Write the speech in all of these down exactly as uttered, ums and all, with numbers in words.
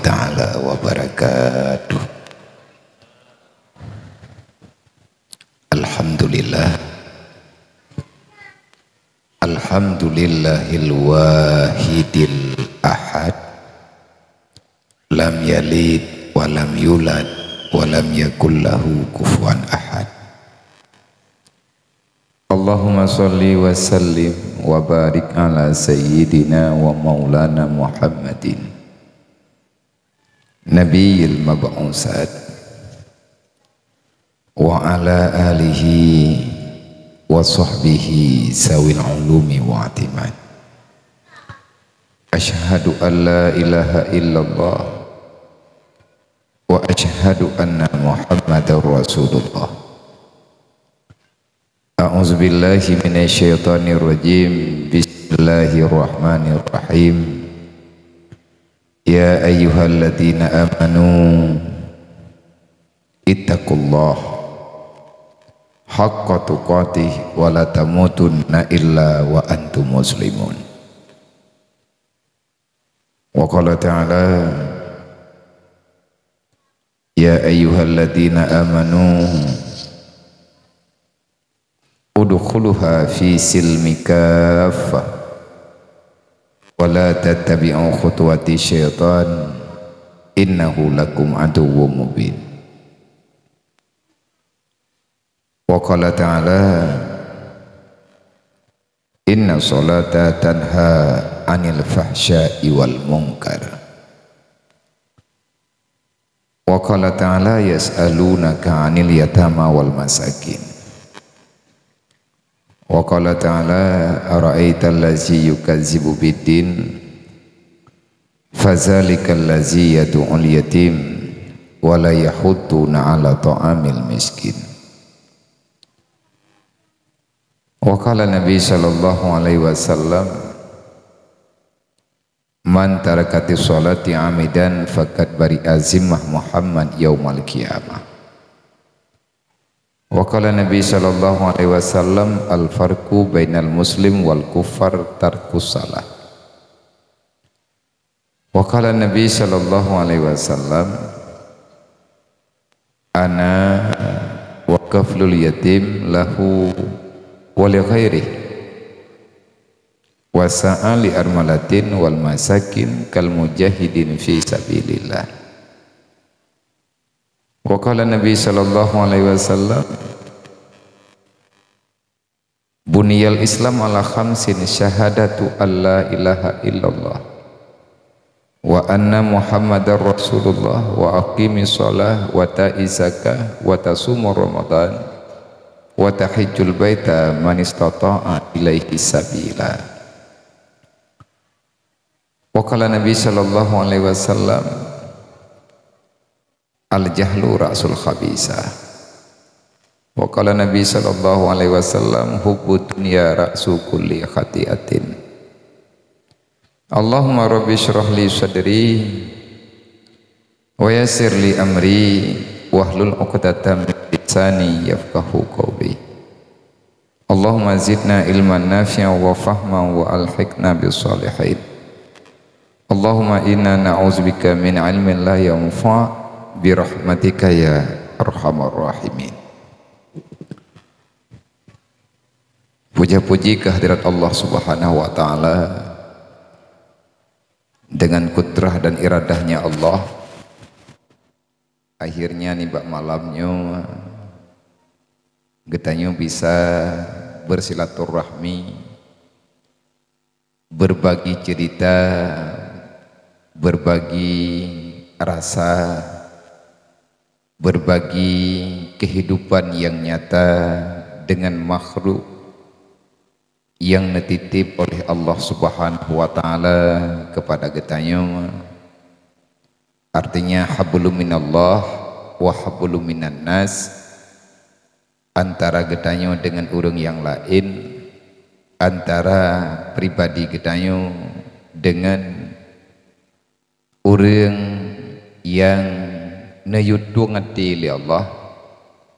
Ta'ala wabarakatuh. Alhamdulillah. Alhamdulillahil wahidil ahad. Lam yalid wa lam yulad wa lam yakul lahu kufuwan ahad. Allahumma shalli wa sallim wa barik ala sayyidina wa maulana Muhammadin nabiyil mab'usat wa ala alihi wa sahbihi zawil ulumi wa atimat. Asyhadu an la ilaha illallah wa asyhadu anna Muhammadar Rasulullah. A'udzubillahi minasyaitonirrajim. Bismillahirrahmanirrahim. Ya ayyuhalladzina amanu ittaqullah haqqa tuqatih wa la tamutunna illa wa antum muslimun. Wa qala ta'ala, ya ayyuhalladzina amanu udkhuluha fi silmi kaffah wa la tattabi'u khutuwati syaitan innahu lakum aduwwum mubin. Wa qala ta'ala, inna sholata tanha anil fahsya'i wal munkar. Wa qala ta'ala, yas'alunaka anil yatama wal masakin. Wa qala ta'ala, ara'aital ladzi yukazzibu biddin, fadzalikal ladzi yadu'ul yatim wa la yahuddu ala ta'amil miskin. Wa qala Nabi sallallahu alaihi wasallam, man tarakatis sholati amidan faqad bari'a zimmah Muhammad yaumal qiyamah. Wa qala Nabi sallallahu alaihi wasallam, al farqu bainal muslim wal kuffar tarkus shalah. Wa qala Nabi sallallahu alaihi wasallam, ana wa kaflul yatim lahu wa li ghairih, wa sa'a li armalatin wal masakin kal mujahidin fi sabilillah. Wa qala Nabi sallallahu alaihi wasallam, buniyal Islam ala khamsin, syahadatu alla ilaha illallah wa anna Muhammadar Rasulullah wa aqimis shalah wa ta'iz zakah wa tasuma Ramadan wa tahijjul baita man istata'a ilaihi sabila. Wa qala Nabi sallallahu alaihi wasallam, al jahlu ra'sul khabisah. Wa qala Nabi sallallahu alaihi wasallam, hubbud dunya ra'su kulli khati'atin. Allahumma rabbi shrah li sadri wa yassir li amri wahlul 'uqdatam min lisani yafqahu qawli. Allahumma zidna ilman nafi'an wa fahman wa alhiqna bis shalihin. Allahumma inna na'udzubika min ilmin la yanfa' bi rahmatika ya arhamar rahimin. Puja-puji kehadirat Allah Subhanahu wa Ta'ala. Dengan kudrah dan iradahnya Allah, akhirnya nibak malam nyoe geutanyoe bisa bersilaturahmi, berbagi cerita, berbagi rasa, berbagi kehidupan yang nyata dengan makhluk yang neutitip oleh Allah Subhanahu wa Ta'ala kepada geutanyoe. Artinya, hablum minallah wa hablum minan nas, antara geutanyoe dengan ureuëng nyang laén, antara pribadi geutanyoe dengan ureuëng nyang neuyue tueng até lé Allah,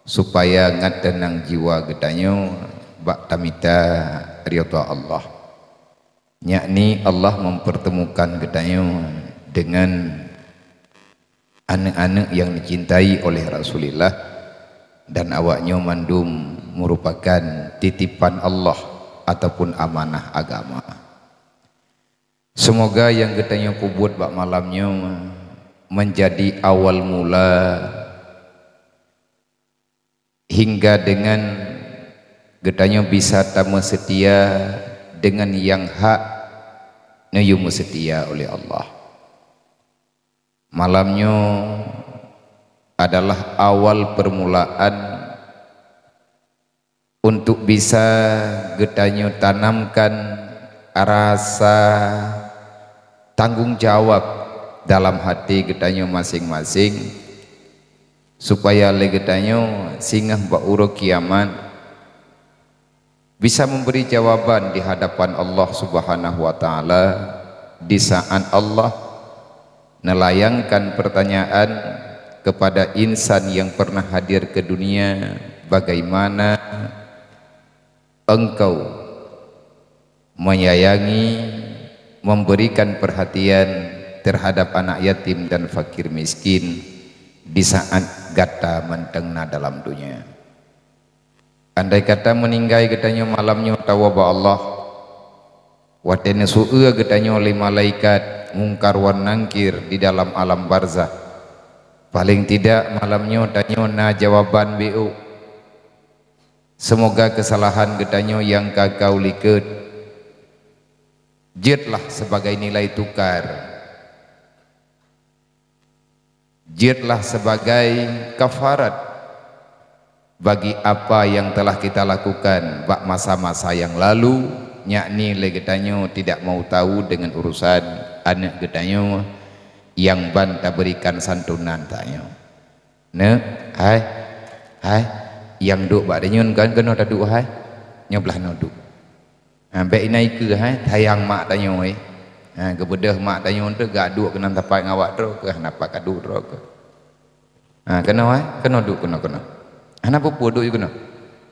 supaya ngat teunang jiwa geutanyoe bak tamita ridha Allah. Yakni Allah mempertemukan geutanyoe dengan Aneuk-aneuk yang dicintai oleh Rasulullah, dan awaknyoe mandum merupakan titipan Allah ataupun amanah agama. Seumoga nyang geutanyoe peubuet bak malam nyoe menjadi awal mula hingga dengan geutanyoe bisa tameuseutia dengan nyang hak neuyue meuseutia oleh Allah. Malam nyoe adalah awal permulaan untuk bisa geutanyoe tanamkan rasa tanggong jawab dalam hati geutanyoe maséng-maséng, supaya lé geutanyoe singoh bak uroe kiamat bisa memberi jawaban di hadapan Allah Subhanahu wa Ta'ala di saat Allah melayangkan pertanyaan kepada insan yang pernah hadir ke dunia, "Bagaimana engkau menyayangi, memberikan perhatian terhadap anak yatim dan fakir miskin di saat gata mantong na dalam dunia?" Andai kata meuninggai geutanyoe malam nyoe atawa bak Allah, watée neuseu'eue geutanyoe lé malaikat Mungkar wan Nangkir di dalam alam barzah, paléng tidak malam nyoe tanyoe na jawaban B O. Seumoga keusalahan geutanyoe nyang ka kaeu likot jeuetlah sibagai nilai tukar, jeuetlah sibagai kafarat bagi apa yang telah kita lakukan bak masa-masa yang lalu, yakni lé geutanyoe tidak mau tahu dengan urusan aneuk geutanyoe nyang ban taberikan santunan tanyoe. Neuk, hai, hai, nyang duek bak deungon kan keunoe taduek hai, nyoe blah noe duek. Ha, bék inan ikeue hai, sayang mak tanyoe, eh. Ha, geubeudôh mak tanyoe teuh geuduek keunan tapat ngon awak droe keuh, hana pat kaduek droe keuh. Ha, keunoe hai, keunoe duek keunoe, keunoe. Hana peue-peue duek keunoe.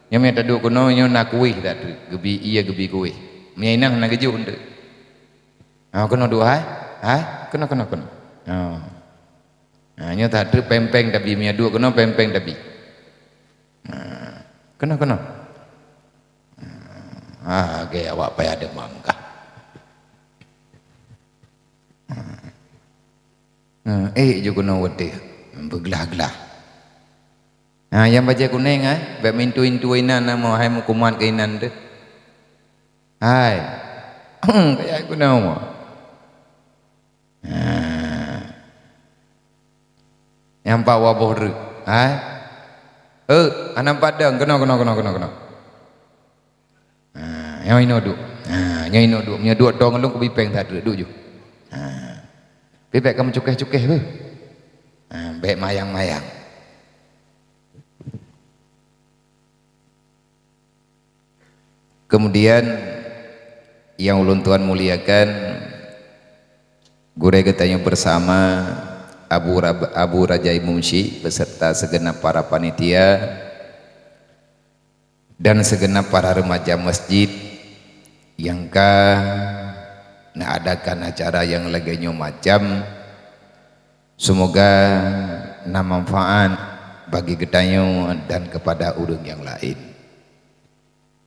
Nyoe meunyo taduek keunoe, nyoe na kueh dak treuk, geubi ié geubi kueh. Meunyo inan hana geujok eunteuk. Ha, keunoe duek hai, hai, keunoe, keunoe, keunoe. Ha. Ha, nyoe that treuk péng-péng tabi, meunyo duek keunoe péng-péng tabi. Ha, keunoe, keunoe. Ha, lagée awak payah deumam kah. Ha. Ha, ék ju keunoe watée beuglah-glah. Ha, nyang bajée kunéng, eh, bék meuintu-intu inan na mo hai meukumat keu inan teuh. Hai. Kaya keunoe mo. Ha. Nyang pat waboh reuk. Hai. Eh, aneuk padang keunoe, keunoe, keunoe, keunoe, keunoe. Ha, nyoe inoe duek. Ha, nyoe inoe duek. Meunyoe duek dong lôn kubi péng that duek ju. Ha. Pih bék kamoe cukéh-cukéh beuh. Ha, bék mayang-mayang. Kemudian yang ulôn tuan muliakan, gurée geutanyoe bersama Abu Rab-, Abu Raja Imum Syik beserta segenap para panitia dan segenap para remaja masjid yang ka neuadakan acara nyang lagée nyoe macam. Semoga na manfaat bagi geutanyoe dan kepada ureuëng nyang laén.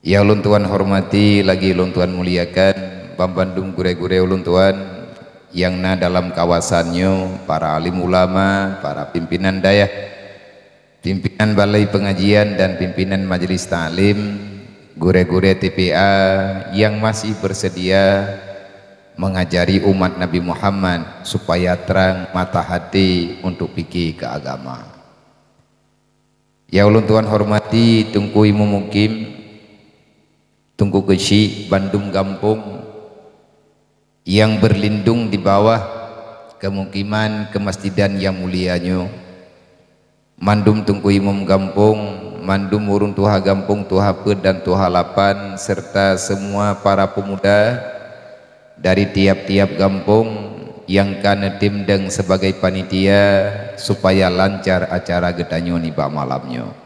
Nyang ulôn tuan hormati lagi ulôn tuan muliakan banmandum gurée-gurée ulôn tuan nyang na dalam kawasan nyoe, para alim ulama, para pimpinan dayah, pimpinan balai pengajian dan pimpinan majelis taklim, gurée-gurée T P A nyang masih bersedia mengajari umat Nabi Muhammad supaya trang mata hati untuk pikir ke agama. Nyang ulôn tuan hormati Teungku Imum Mukim, Teungku Keuchik, bandum gampông nyang berlindung di bawah kemukiman kemasjidan nyang mulia nyoe. Mandum Teungku Imum gampông, mandum ureuëng tuha gampông, tuha peuet dan tuha lapan, serta semua para pemuda dari tiap-tiap gampông nyang ka neutimdeng sebagai panitia supaya lancar acara geutanyoe nibak malam nyoe.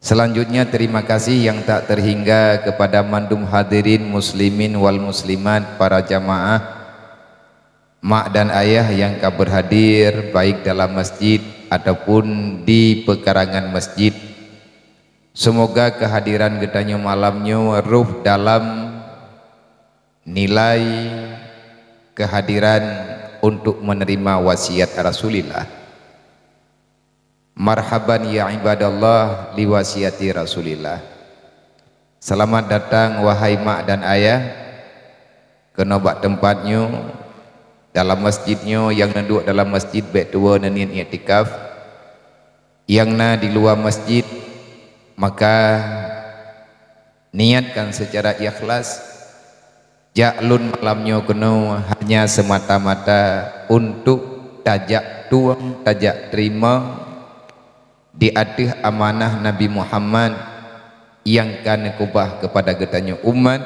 Selanjutnya, terima kasih yang tak terhingga kepada mandum hadirin muslimin wal muslimat, para jamaah Mak dan ayah nyang ka berhadir, baik dalam masjid ataupun di pekarangan masjid, semoga kehadiran geutanyoe malam nyoe roh dalam nilai kehadiran untuk menerima wasiat Rasulillah. Marhaban ya ibadallah li wasiati Rasulillah. Selamat datang, wahai mak dan ayah, keunoe bak teumpat nyoe, dalam masjid nyoe, nyang neuduek dalam masjid bék tuwoe neuniet iktikaf, nyang na di luwa masjid, maka niatkan secara ikhlas, jak lôn malam nyoe keunoe hanya semata-mata untuk tajak tueng, tajak terima di ateueh amanah Nabi Muhammad nyang ka neukeubah kepada geutanyoe umat.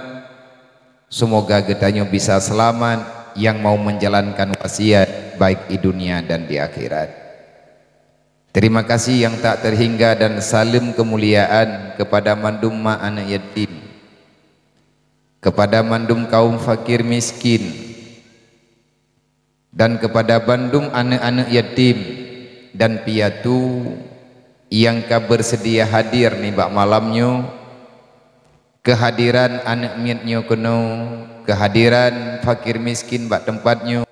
Semoga geutanyoe bisa selamat nyang mau menjalankan wasiat baik di dunia dan di akhirat. Terima kasih yang tak terhingga dan saleuem keumuliaan kepada mandum mak aneuëk yatim, kepada mandum kaum fakir miskin, dan kepada bandum aneuëk-aneuëk yatim dan piatu nyang ka beuseudia hadir nibak malam nyoe. Kehadiran aneuëk miet nyoe keunoe, kehadiran fakir miskin bak teumpat nyoe,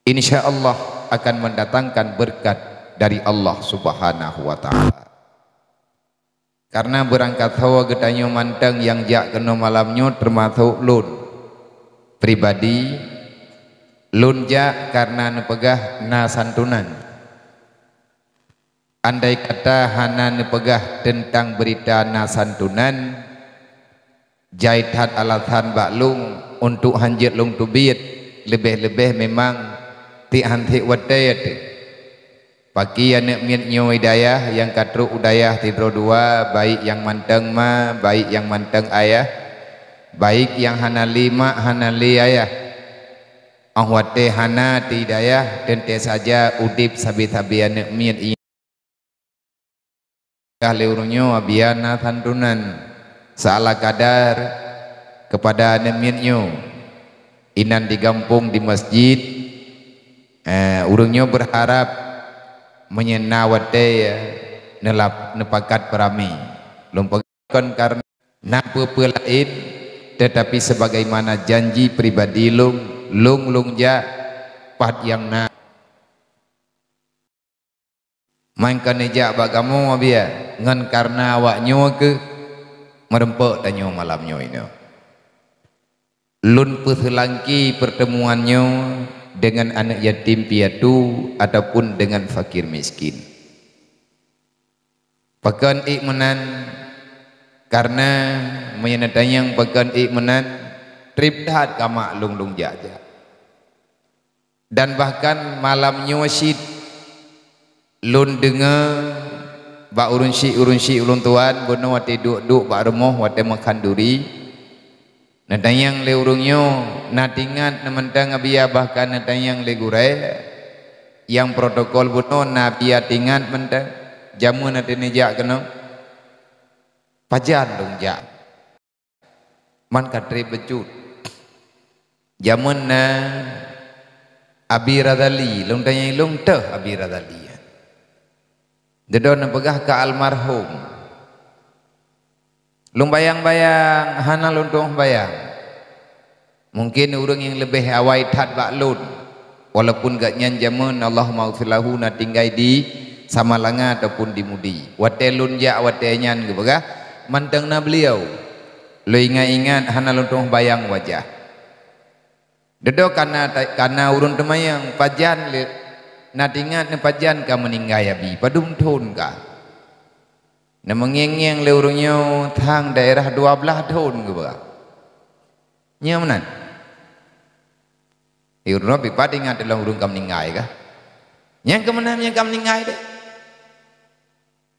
insya Allah akan mendatangkan berkat dari Allah Subhanahu wa Ta'ala. Karena beurangkat ho geutanyoe mantong nyang jak keunoe malam nyoe, teumasok lôn pribadi, lôn jak karena neupeugah na santunan. Andai kata hana neupeugah teuntang beurita na santunan, jai that alasan bak lôn untuk hanjeuet lôn teubiet, leubeh-leubeh memang tiek han tiek watée teuh. Pakri aneuëk miet nyoe i dayah nyang ka trok u dayah sidroe dua, baik nyang mantong ma, baik nyang mantong ayah, baik nyang hana lé mak, hana lé ayah. Óh watée hana teuh i dayah, teuntée saja udeb sabe-sabe aneuëk miet i Ka lé ureuëng nyoe, abia na santunan seala kadar kepada aneuëk miet nyoe. Inan di gampông, di masjid, eh, ureuëng nyoe berharap meunyoe na watée, eh, neulap-, neupakat peuramé. Lôn peugah kon karena na peue-peue laén, tetapi sebagaimana janji pribadi lôn, lôn, lôn jak pat nyang na. Mangkon neujak bak kamoe, abia, ngon karna awak nyoe keuh meureumpok tanyoe malam nyoe inoe. Lôn peuseulangki peurteumuan nyoe deungon aneuëk yatim piatu ataupun deungon fakir miskin. Pakon ék meunan? Karna meunyoe neutanyong pakon ék meunan, treb that ka mak lôn-lôn jak-jak. Dan bahkan malam nyoe cit lôn deungoe bak ureuëng syiek-ureuëng syiek ulôn tuan bunoe watée duek-duek bak rumoh watée meukhanduri, neutanyong lé ureuëng nyoe, na teuingat neumantong abia, bahkan neutanyong lé gurée nyang protokol bunoe, na abia teuingat mantong jameun watée neujak keunoe? Pajan lôn jak? Man ka treb bacut. Jameun na Abi Razali, lôn tanyong lôn, toh Abi Razali. Dudoe neupeugah ka almarhum. Lôn bayang-bayang, hana lôn tueng bayang. Mungken ureuëng nyang leubeh awai that bak lôn. Walaupun gobnyan jameun, Allahummaghfir lahu, na tinggai di Samalanga ataupun di Mudi. Watée lôn jak watée nyan geupeugah, mantong na beuliau. Lôn ingat-ingat hana lôn tueng bayang wajah. Dudoe kana ta-, kana ureuëng teumanyong, pajan lé, na teuingat neupajan ka meuninggai Abi, padum thon ka? Neumeungieng-ngieng lé ureuëng nyoe, thang daerah dua blaih thon geupeugah. Nyo meunan. Di ureuëng nyoe pipat ingat lom ureuëng ka meuninggai kah? Nyang keu meunan nyang ka meuninggai deh.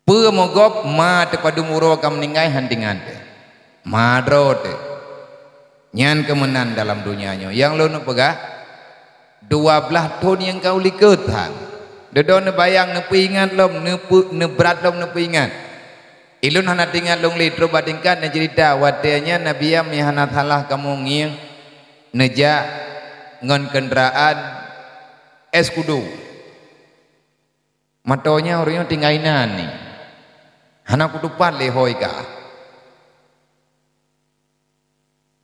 Peue meugob ma teupadum uroe ka meuninggai han teuingat deh. Ma droe teuh. Nyan keu meunan dalam donya nyoe. Nyang lôn peugah, dua blaih thon nyang ka u likot han. Dudoe neubayang, neupeuingat lom, neupeu-, neubrat lom neupeuingat. Ilôn hana teuingat lôn lé trok bak tingkat neuceurita, watée nyan Nabi Yahya hana salah kamoe ngieng neujak ngon keundaraan Escudo. Matoe nyan ureuëng nyoe tinggai nan ni. Hana kutupat lé hôi ka.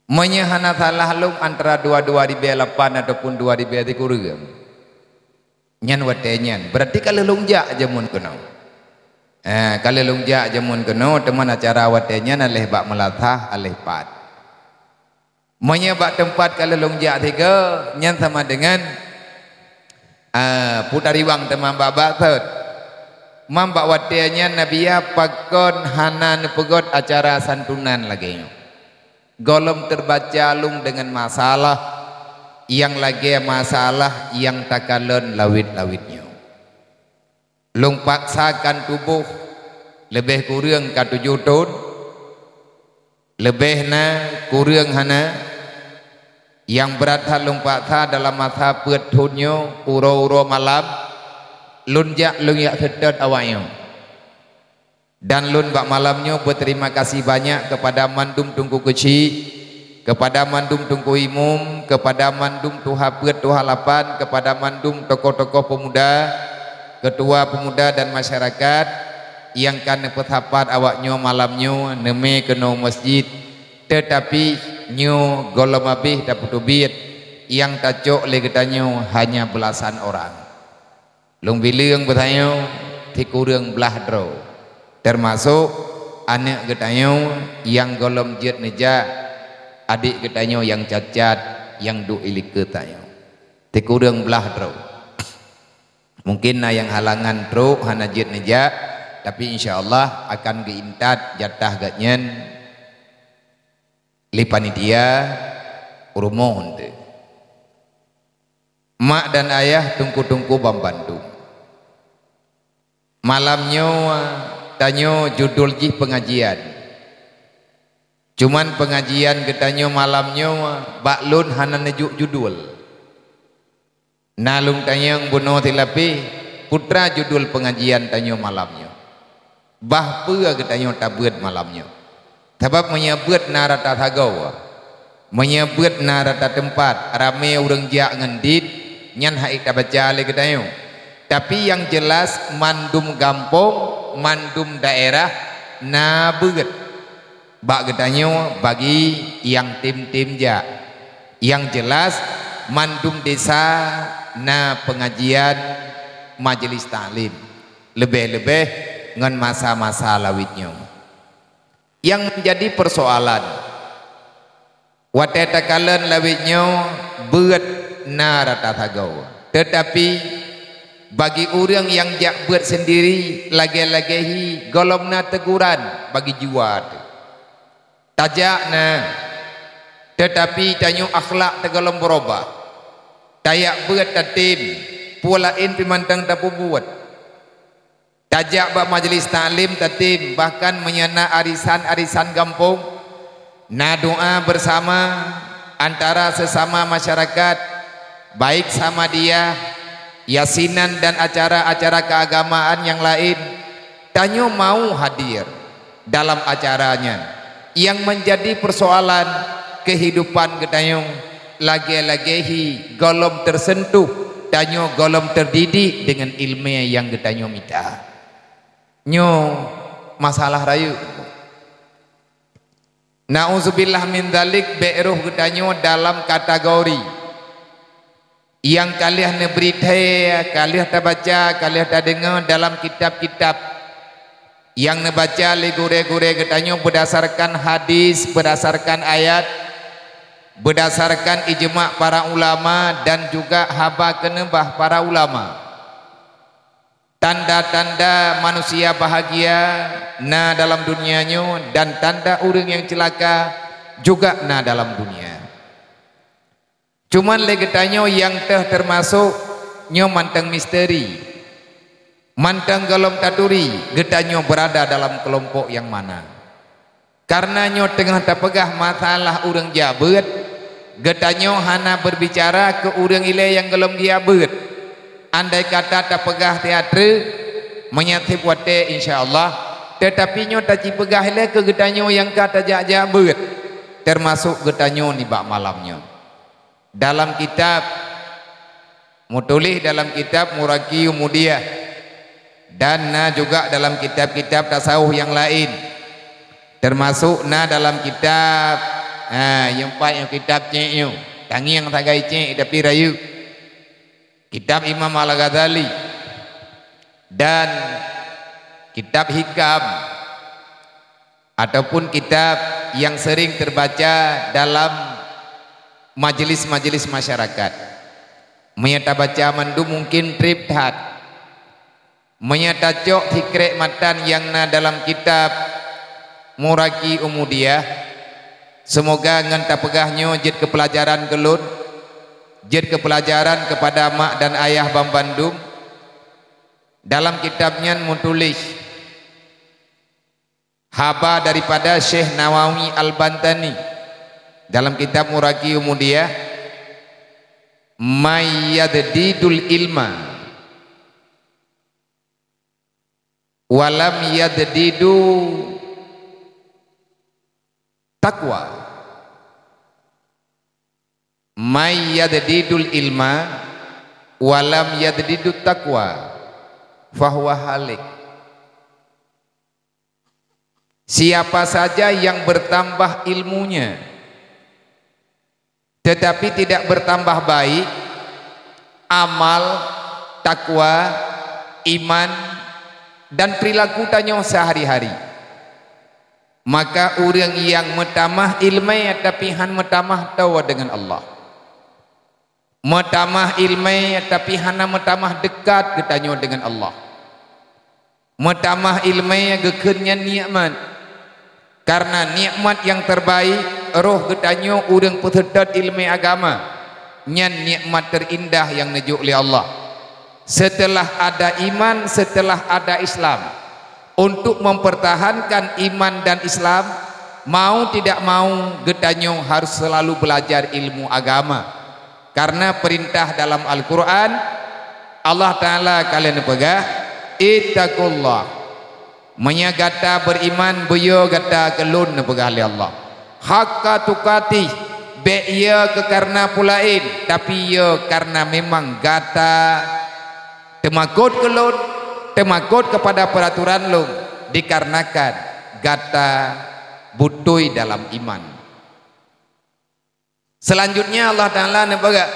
Meunyoe hana salah lôn antara dua dua ribée lapan ataupun dua ribée sikureueng. Nyan watée nyan. Berarti ka lheueh lôn jak jameun keunoe. Eh, ka lheueh lôn jak jameun keunoe, teuma acara watée nyan aléh bak meulasah, aléh pat. Meunyoe bak teumpat ka lheueh lôn jak sigoe, nyan sama dengan, ah, putariwang teuma bak-bak thot. Mam bak watée nyan Nabi Yahya pakon hana neupeugot acara santunan lagée nyoe. Gohlom teubaca lôn deungon masalah nyang lagée masalah nyang takalon lawét-lawét nyoe. Lôn paksakan tuboh leubeh kureueng ka tujoh thon, leubeh na kureueng hana. Nyang brat that lôn paksa dalam masa peuet thon nyoe, uroe-uroe malam, lôn jak lôn jak seutôt awaknyoe. Dan lôn bak malam nyoe beuterima kasih banyak keupada mandum Teungku Keuchik, keupada mandum Teungku Imum, keupada mandum tuha peuet tuha lapan, keupada mandum tokoh-tokoh peumuda, keutua peumuda dan masyarakat nyang ka neupeusapat awaknyoe malam nyoe neumé keunoe masjid. Teutapi nyoe gohlom abéh tapeuteubiet, nyang tacok lé geutanyoe hanya beulasan orang. Lôn bileueng beutanyoe sikureueng blaih droe, teumasok aneuëk geutanyoe nyang gohlom jeuet neujak, adék geutanyoe nyang cacat nyang duek ilikeu tanyoe. Sikureueng blaih droe. Mungkin na nyang halangan trok hana jeuet neujak, tapi insya Allah akan geuintat jatah geuhnyan lé panitia rumoh eunteuk. Mak dan ayah teungku-teungku banmandum. Malam nyoe tanyoe judul jih pengajian. Cuman pengajian geutanyoe malam nyoe bak lôn hana neujok judul. Na lôn tanyong bunoe silapéh, peue teuma judul pengajian tanyoe malam nyoe. Bah peue geutanyoe tabeuet malam nyoe? Sabab meunyoe beuet na rata sagoe, meunyoe beuet na rata teumpat, ramé ureuëng jak ngon dit, nyan hana tabaca lé geutanyoe. Tapi nyang jeulaih mandum gampông, mandum daerah na beuet. Bak geutanyoe bagi nyang tem-tem jak. Nyang jeulaih mandum desa na pengajian majlis taklim. Leubeh-leubeh ngon masa-masa lawét nyoe. Nyang meunjadi peusoalan, watée takalon lawét nyoe beuet na rata sagoe. Teutapi bagi ureuëng nyang jak beuet seundiri lagée-lagée hi gohlom na teuguran bagi jiwa teuh. Tajak na, teutapi tanyoe akhlak teugohlom beurubah. Tajak beuet tatem, peue laén pih mantong tapeubuet. Tajak bak majlis taklim tatem, bahkan meunyoe na arisan-arisan gampông, na doa bersama antara sesama masyarakat, baik Samadiyah, Yasinan dan acara-acara keagamaan nyang laén, tanyoe mau hadir dalam acara nyan. Nyang meunjadi peusoalan keuhidupan geutanyoe lagée-lagée hi gohlom teuseuntuh, tanyoe gohlom teudidik deungon iéleumé nyang geutanyoe mita. Nyoe masalah rayeuk. Nauzubillah min dzalik, bék roh geutanyoe dalam kategori nyang ka lheueh neubri thée, ka lheueh tabaca, ka lheueh tadeungoe dalam kitab-kitab nyang neubaca lé gurée-gurée geutanyoe beudasarkan hadis, beudasarkan ayat, beudasarkan ijma para ulama dan juga haba keuneubah para ulama. Tanda-tanda manusia bahagia na dalam dunia nyoe dan tanda ureuëng nyang ceulaka juga na dalam dunia. Cuman lé geutanyoe nyang teuh teumasok nyoe mantong misteri. Mantong gohlom taturi geutanyoe beurada dalam keulompok nyang mana. Kareuna nyoe teungoh tapeugah masalah ureuëng jak beuet, geutanyoe hana beurbicara keu ureuëng ilée nyang gohlom geujak beuet. Andai kata tapeugah teatre, meunyoe seb watée, insya Allah, Teutapi nyoe tacipeugah lé keu geutanyoe nyang ka tajak-jak beuet, teumasok geutanyoe nibak malam nyoe. Dalam kitab, meutuléh dalam kitab Muraqi Umudiyah, dan na juga dalam kitab-kitab tasawuf nyang laén, teumasok na dalam kitab, ha, nyang pat nyoe kitab cék nyoe, tangieng sagai cék tapi rayeuk, kitab Imam Al-Ghazali, dan kitab Hikam, ataupun kitab yang sering terbaca dalam majelis-majelis masyarakat. Meunyoe tabaca mandum mungkin treb that. Meunyoe tacok sikrek matan nyang na dalam kitab Muraqi Umudiyah, seumoga ngon tapeugah nyoe jeuet keu peulajaran keu lôn, jeuet keu peulajaran keupada mak dan ayah banmandum. Dalam kitab nyan meutuléh haba daripada Syekh Nawawi Al-Bantani dalam kitab Muraqi Umudiyah, "May yazdidul ilma wa lam yazdidul taqwa." "May yazdidul ilma wa lam yazdidut taqwa, fahuwa halik." Siapa saja yang bertambah ilmunya, tetapi tidak bertambah baik amal, takwa, iman, dan perilaku tanyoe sehari-hari, maka ureuëng nyang meutamah iéleumé tapi hán meutamah toe deungon Allah. Meutamah iéleumé tapi hana meutamah deukat geutanyoe deungon Allah. Meutamah iéleumé geukheun nyan nikmat. Kareuna nikmat nyang terbaik, roh geutanyoe ureuëng peuseutôt iéleumé agama, nyan nikmat teurindah nyang neujok lé Allah. Setelah ada iman, setelah ada Islam, untuk mempertahankan iman dan Islam, mau tidak mau geutanyoe harus selalu belajar ilmu agama. Kareuna peurintah dalam Al-Qur'an, Allah Ta'ala ka lheueh neupeugah, "Ittaqullah." Meunyoe gata beuriman, beuyo gata keu Lôn, neupeugah lé Allah. "Haqqa tuqatih," bék yo keu kareuna peue laén, tapi yo kareuna memang gata teumakot keu Lôn, teumakot keupada peuraturan Lôn, dikarenakan gata beutôi dalam iman. Seulanjutnya Allah Ta'ala neupeugah,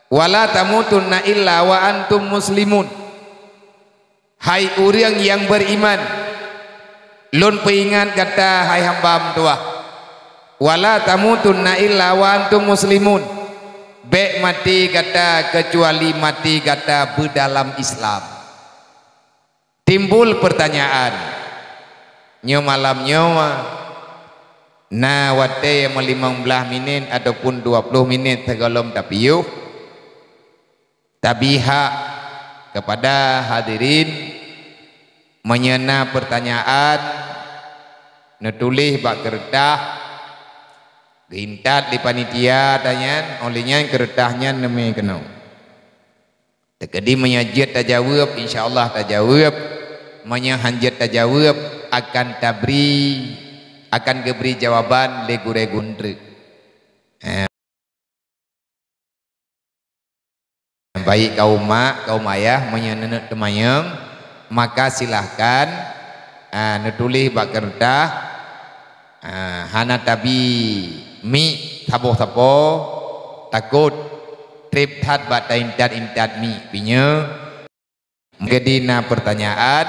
"Wala tamutunna illa wa antum muslimun." Hai ureuëng nyang beuriman, Lôn peuingat gata, hai hamba meutuwah. "Wala tamutunna illa wa antum muslimun." Bék maté gata keucuali maté gata beudalam Islam. Timbul peurtanyaan, nyoe malam nyoe na watée meulimong blaih minét ataupun dua ploh minét sigohlom tapiôh, tabi hak keupada hadirin, meunyoe na peurtanyaan neutuléh bak keureutah, geuintat lé panitia tanyan, óh lheueh nyan keureutah nyan neumé keunoe. Teukeudi meunyoe jeuet tajaweueb, insya Allah tajaweueb. Meunyoe hán jeuet tajaweueb, akan tabri, akan geubri jawaban lé gurée geuntreuk. Eh, baik kaum mak, kaum ayah, meunyoe neuneuk teumanyong, maka silahkan, ah, neutuléh bak keureutah. Ah, hana tabi mic saboh sapo, takot treb that bak taintat-intat mic pinyeu. Meunyoe na peurtanyaan,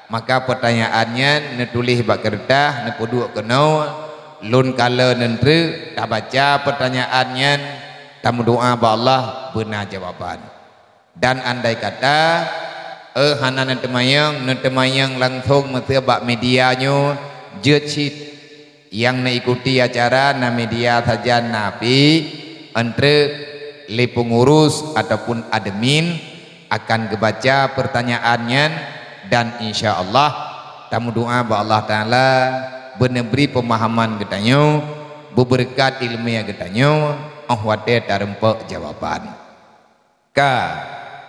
maka peurtanyaan nyan neutuléh bak keureutah, neupeuduek keunoe, lôn kalon neutreuk, tabaca peurtanyaan nyan, tameudoá bak Allah beuna jawaban. Dan andai kata, eh, hana neuteumanyong, neuteumanyong langsong meuseu bak media nyoe, jeuet cit. Nyang neuikuti acara na media sajan na pih, eunteuk lé peungurus ataupun admin akan geubaca peurtanyaan nyan, dan insya Allah tameudoá bak Allah Ta'ala beuneubri peumahaman geutanyoe, beubeureukat iéleumé geutanyoe, óh watée tareumpok jawaban. Ka,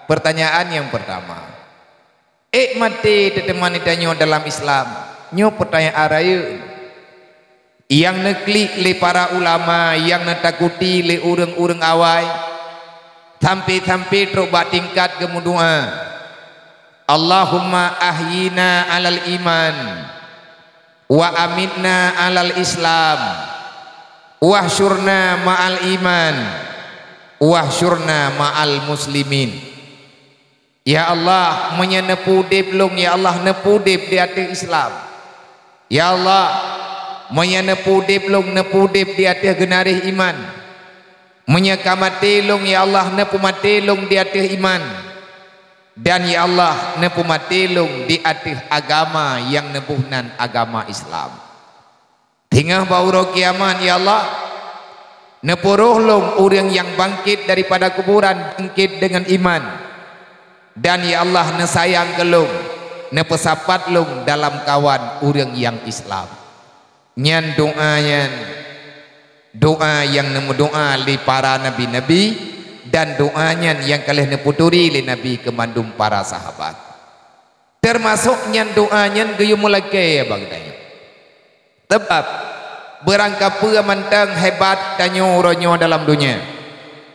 peurtanyaan nyang peurtama, Ék maté teuteumani tanyoe dalam Islam? Nyoe peutanyaan rayeuk nyang neuklik lé para ulama, nyang neutakuti lé ureuëng-ureuëng awai, sampai-sampai trok bak tingkat geumeudoá, "Allahumma ahyina alal iman, wa amitna alal Islam, wahsyurna ma'al iman, wahsyurna ma'al muslimin." Ya Allah, meunyoe neupeu udeb lôn, ya Allah, neupeu udeb di ateueh Islam. Ya Allah, meunyoe neupeu udeb lôn, neupeu udeb di ateueh geunaréh iman. Meunyoe ka maté lôn, ya Allah, neupeumaté lôn di ateueh iman. Dan ya Allah, neupeumaté lôn di ateueh agama nyang neuboh nan agama Islam. Singoh bak uroe kiamat, ya Allah, neupeuroh lôn ureuëng nyang bangkét daripada kuburan, bangkét deungon iman. Dan ya Allah, neusayang keu lôn, neupeusapat lôn dalam kawan ureuëng nyang Islam. Nyan doá nyan, doá nyang neumeudoá lé para nabi-nabi, dan doá nyan nyang ka lheueh neupeuturi lé Nabi keu mandum para sahabat. Teumasok nyan doá nyan geuyue meulakée bak geutanyoe. Sabab, beurangkapeue mantong hebat tanyoe uroe nyoe dalam donya,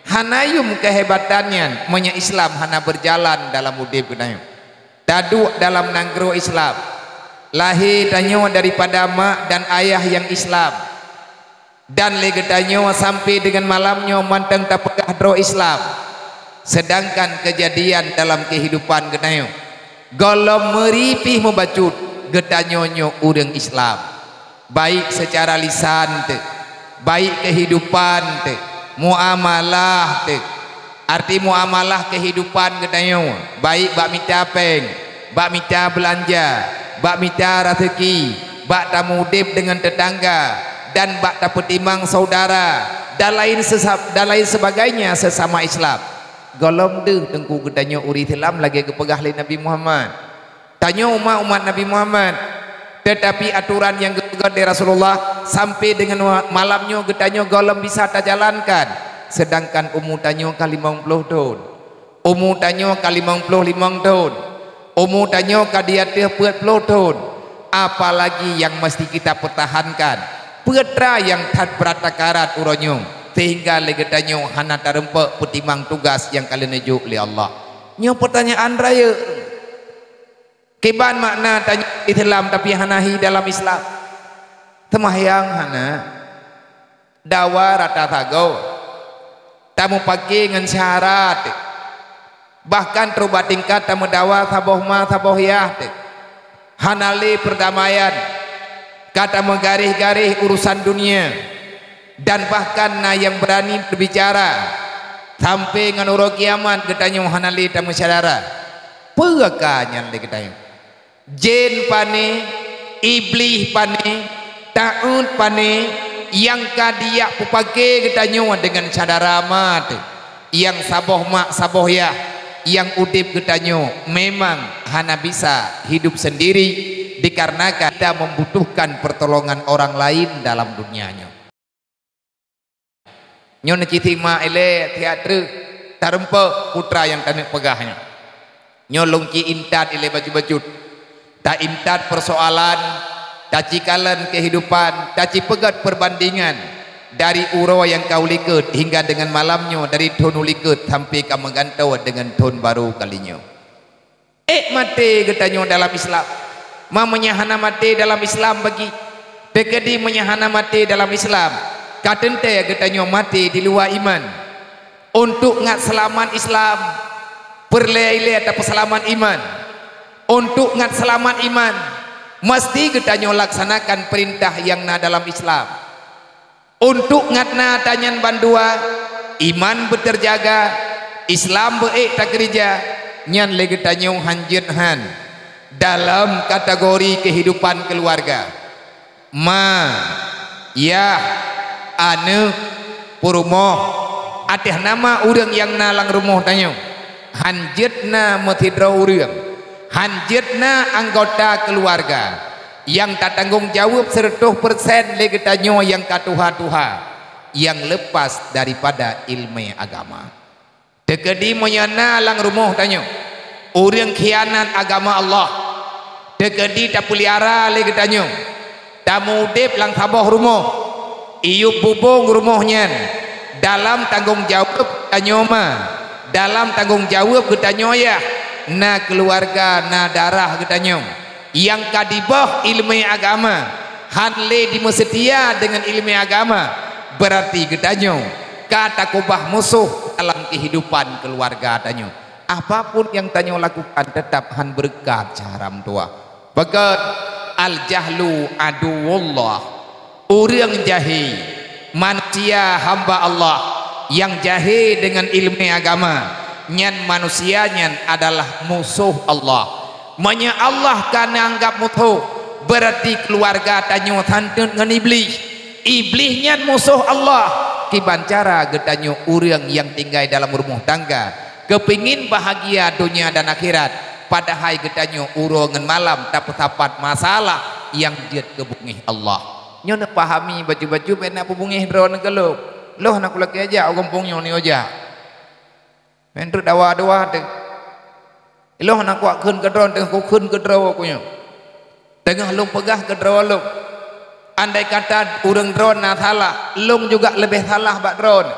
hana yuem keuhebatan nyan meunyoe Islam hana beujalan dalam udeb geutanyoe. Taduek dalam nanggroe Islam, lahé tanyoe daripada mak dan ayah nyang Islam, dan lé geutanyoe sampai deungon malam nyoe mantong tapeugah droe Islam, seudangkan keujadian dalam keuhidupan geutanyoe gohlom meuri pih meubacut geutanyoe nyoe ureuëng Islam, baik seucara lisan teuk, baik keuhidupan teuk, muamalah teuk. Arti muamalah keuhidupan geutanyoe, baik bak mita péng, bak mita beulanja, bak mita raseuki, bak tameu udeb deungon teutangga, dan bak tapeutimang syedara, dan lain sesa-, dan lain sebagainya sesama Islam. Gohlom deuh teungku geutanyoe ureuëng Islam lagée geupeugah lé Nabi Muhammad. Tanyoe umat-umat Nabi Muhammad, teutapi atoran nyang geupeugah lé Rasulullah sampai deungon wa-, malam nyoe geutanyoe gohlom bisa tajalankan, seudangkan umu tanyoe ka limong ploh thon. Umu tanyoe ka limong ploh limong thon. Umu tanyoe ka di ateueh peuet ploh thon. Apalagi nyang meusti kita peutahankan, peue teuma nyang that brat sakarat uroe nyoe, sehingga lé geutanyoe hana tarumpok peutimang tugaih nyang ka lheueh neujok lé Allah. Nyoe peutanyaan rayeuk. Kiban makna tanyoe Islam tapi hana hi dalam Islam? Seumahyang hana, dawa rata sagoe, tameupaké ngon syahara teuk, bahkan trok bak tingkat tameudawa saboh ma saboh yah teuk. Hana lé peurdamaian, ka tameugaréh-garéh urosan dunia, dan bahkan na nyang beurani beubicara sampai ngon uroe kiamat geutanyoe hana lé tameusyedara. Peue ka nyan lé geutanyoe? Jén pané, Iblih pané, taeut pané, nyang ka dijak peupaké geutanyoe deungon syedara ma teuk, nyang saboh mak saboh yah, nyang udeb geutanyoe memang hana bisa hidup sendiri, dikarenakan kita membutuhkan pertolongan orang lain dalam dunia nyoe. Nyoe neucit simak ilée siat treuk, tarumpok peue nyang taneuk peugah nyoe. Nyoe lôn ci intat ilée bacut-bacut. Taintat persoalan, tacikalon kehidupan, tacipeugét perbandingan dari uroe nyang ka u likot hingga deungon malam nyoe, dari thon u likot sampai ka meugantoe deungon thon barô kali nyoe. Ék maté geutanyoe dalam Islam. Ma meunyoe hana maté dalam Islam bagi, teukeudi meunyoe hana maté dalam Islam, ka teuntée geutanyoe maté di luwa iman. Untuk ngat seulamat Islam, peureulée ilée tapeuseulamat iman. Untuk ngat seulamat iman, meusti geutanyoe laksanakan peurintah nyang na dalam Islam. Untuk ngat na tanyan bandua, iman beuteujaga, Islam beu-ék takeurija, nyan lé geutanyoe hanjeuet han dalam kategori kehidupan keuluwarga. Ma, yah, aneuëk, peurumoh, ateueh nama ureuëng nyang na lam rumoh tanyoe, hanjeuet na meusidroe ureuëng, hanjeuet na anggota keuluwarga nyang tatanggong jaweueb seureutôh peureusén lé geutanyoe nyang ka tuha-tuha, nyang leupas daripada iéleumé agama. Teukeudi meunyoe na lam rumoh tanyoe, Ureuëng khianat agama Allah, teukeudi tapeuliara lé geutanyoe, tameudeb lam saboh rumoh, iyup bubông rumoh nyan, dalam tanggông jaweueb geutanyoe ma, dalam tanggông jaweueb geutanyoe yah, na keuluwarga, na darah geutanyoe. Nyang ka dibôh iéleumé agama, hán lé jimeuseutia deungon iéleumé agama, beurati geutanyoe ka takeubah musoh dalam keuhidupan keuluwarga tanyoe. Apapun nyang tanyoe lakukan, teutap hán beureukat syahram tuha. Pakon, al-jahlu aduwwullah. Ureuëng jahé, manusia hamba Allah nyang jahé deungon iéleumé agama, nyan manusia nyan adalah musoh Allah. Meunyoe Allah ka neuanggab musoh, beurati keuluwarga tanyoe santeut ngon Iblih. Iblih nyan musoh Allah. Kiban cara geutanyoe ureuëng nyang tinggai dalam rumoh tangga, keupingin bahagia donya dan akhirat, padahai geutanyoe uroe ngon malam tapeusapat masalah nyang jeuet keu beungéh Allah. Nyoe neupahami bacut-bacut, bék na peubungéh droeneuh keu lôn. Lôn hana kulakée jak u gampông nyoe, nyoe jak. Meuntreuk dawa-dawa teuh. Lôn hana kuak kheun keu droeneuh, teungoh kukheun keu droe ku nyoe. Teungoh lôn peugah keu droe lôn. Andai kata ureuëng droeneuh na salah, lôn juga leubeh salah bak droeneuh.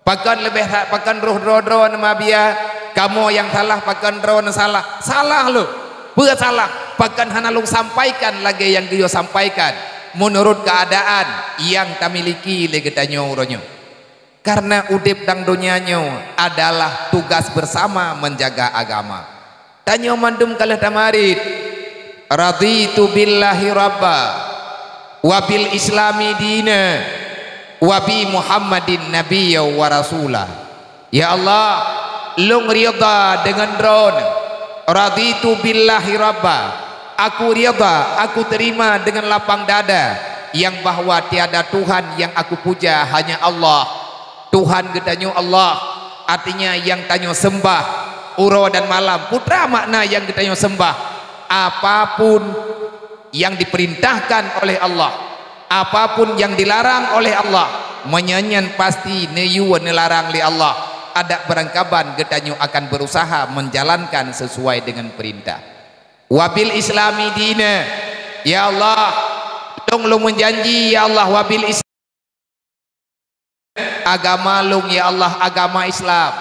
Pakon leubeh sa-, pakon roh droe-droe neuma biya, kamoe nyang salah, pakon droeneuh salah? Salah lôn. Peue salah? Pakon hana lôn sampaikan lagée nyang geuyue sampaikan, meunurot keuadaan nyang tamiliki lé geutanyoe uroe nyoe. Kareuna udeb lam donya nyoe adalah tugas beusama meunjaga agama. Tanyoe mandum ka lheueh tamarit, "Raditu billahi rabba, wa bil islami dina, wa bi Muhammadin nabiyya wa rasula." Ya Allah, lôn ridha deungon Droeneuh. "Raditu billahi rabba." Aku ridha, aku terima dengan lapang dada nyang bahwa tiada Tuhan nyang aku puja, hanya Allah. Tuhan geutanyoe Allah, artinya nyang tanyoe seumbah uroe dan malam. Peue makna nyang geutanyoe seumbah? Apapun nyang diperintahkan oleh Allah, apapun nyang dilarang oleh Allah, meunyoe nyan pasti neuyue neularang lé Allah, adak beurangkaban geutanyoe akan berusaha menjalankan sesuai dengan perintah. "Wa bil islami dina." Ya Allah, lôn, lôn meujanji, ya Allah, "wa bil is-, agama lôn, ya Allah, agama Islam.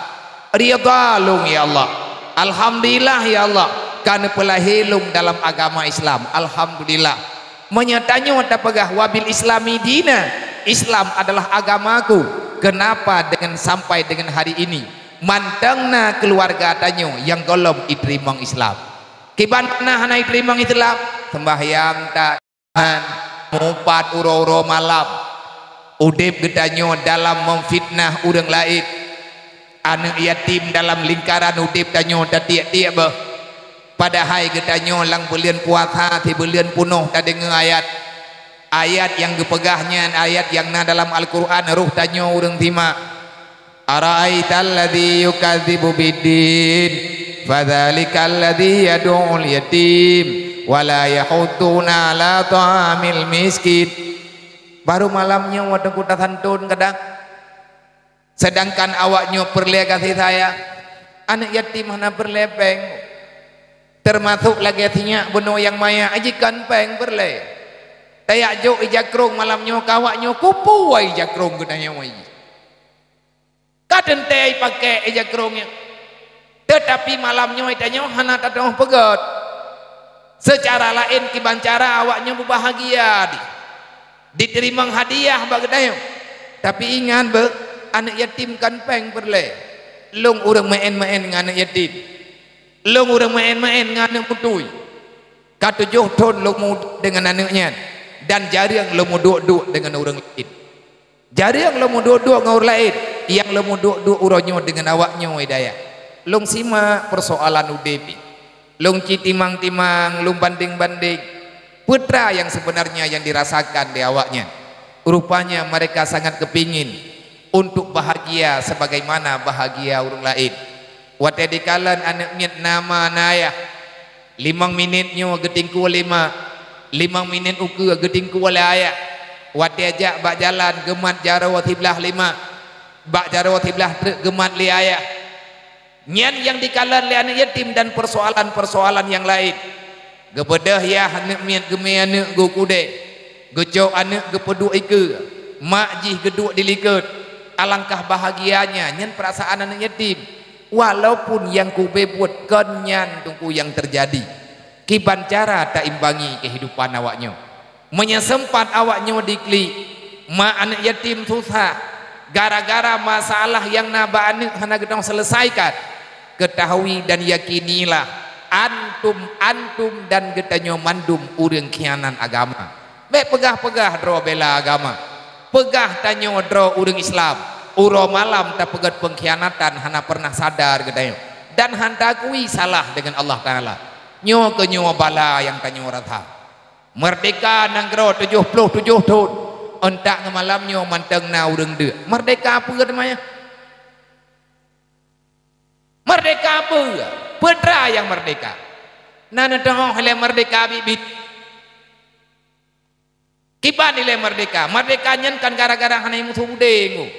Ridha lôn, ya Allah. Alhamdulillah, ya Allah, ka neupeulahé lôn dalam agama Islam. Alhamdulillah." Meunyoe tanyoe tapeugah, "Wa bil islami dina," Islam adalah agamaku, kenapa dengan sampai dengan hari ini mantong na keuluwarga tanyoe nyang gohlom jiteurimong Islam? Kiban na hana jiteurimong Islam? Seumbahyang ta-, meuupat uroe-uroe malam. Udeb geutanyoe dalam meufitnah ureuëng laén. Aneuëk yatim dalam lingkaran udeb tanyoe tatiek-tiek beuh. Padahai geutanyoe lam buleuen puasa sibuleuen punoh tadeungoe ayat. Ayat nyang geupeugah nyan ayat nyang na dalam Al-Qur'an, roh tanyoe ureuëng simak. "Ara'aital ladzi yukadzibu biddin, fadzalikal ladzi yad'ul yatim, wa la yahuddu 'ala ta'amil miskin." Baru malam nyoe watée ku tasantôn kadang. Seudangkan awaknyoe peureulée gaséh sayang, aneuëk yatim hana peureulée péng. Teumasok lagée sinyak bunoe nyang manyang, jikon péng peureulée. Tajak jok ija krông malam nyoe keu awaknyoe, kupeue ija krông geutanyoe jih. Ka teuntée jipakék ija krông nyan. Teutapi malam nyoe tanyoe hana tatu'oh peugét. Seucara laén kiban cara awaknyoe meubahagia di, jiteurimong hadiah bak geutanyoe. Tapi ingat beuh, aneuëk yatim kon péng peureulée. Lôn ureuëng meu'én-meu'én ngon aneuëk yatim. Lôn ureuëng meu'én-meu'én ngon aneuëk beutôi. Ka tujoh thon lôn meuduek deungon aneuëk nyan, dan jareueng lôn meuduek-duek deungon ureuëng laén. Jareueng lôn meuduek-duek ngon ureuëng laén, nyang lôn meuduek-duek uroe nyoe deungon awaknyoe hidayah. Lôn simak peusoalan udeb jih. Lôn ci timang-timang, lôn bandeng-bandeng. Peue teuma nyang seubeunarnya nyang dirasakan lé awaknyan? Rupanya mereka sangat kepingin untuk bahagia sebagaimana bahagia ureuëng laén. Watée jikalon aneuëk miet na ma na ayah, limong minét nyoe geutingkue lé ma, limong minét ukeue geutingkue lé ayah. Watée jak bak jalan geumat jaroe siblah lé ma, bak jaroe siblah treuk geumat lé ayah. Nyan nyang dikalon lé aneuk yatim dan persoalan-persoalan nyang laén. Geubeudôh yah aneuk miet, geumé aneuk geu kudée, geucok aneuk geupeuduek ikeue, mak jih geuduek di likot. Alangkah bahagianya nyan perasaan aneuk yatim. Walaupun nyang kube buet kon nyan teungku nyang teujadi, kiban cara taimbangi keuhidupan awaknyoe. Meunyoe seumpat awaknyoe diklik, mak aneuk yatim susah, gara-gara masalah nyang na bak aneuk hana geutanyoe seuleusaika, keutahui dan yakinilah, antum, antum dan geutanyoe mandum ureuëng khianat agama. Bék peugah-peugah droe bela agama. Peugah tanyoe droe ureuëng Islam, uroe malam tapeugét peungkhianatan hana pernah sadar geutanyoe, dan hana akui salah deungon Allah Taala. Nyoe keuh nyoe bala nyang tanyoe rasa. Meurdeka nanggroe tujoh ploh tujoh thon, euntak ngon malam nyoe mantong na ureuëng deuk. Meurdeka peue teuma nyan? Meurdeka peue? Peue teuma nyang meurdeka? Na neuteuhoh ilée meurdeka biet-biet. Kiban ilée meurdeka? Meurdeka nyan kan gara-gara hana musoh udeb.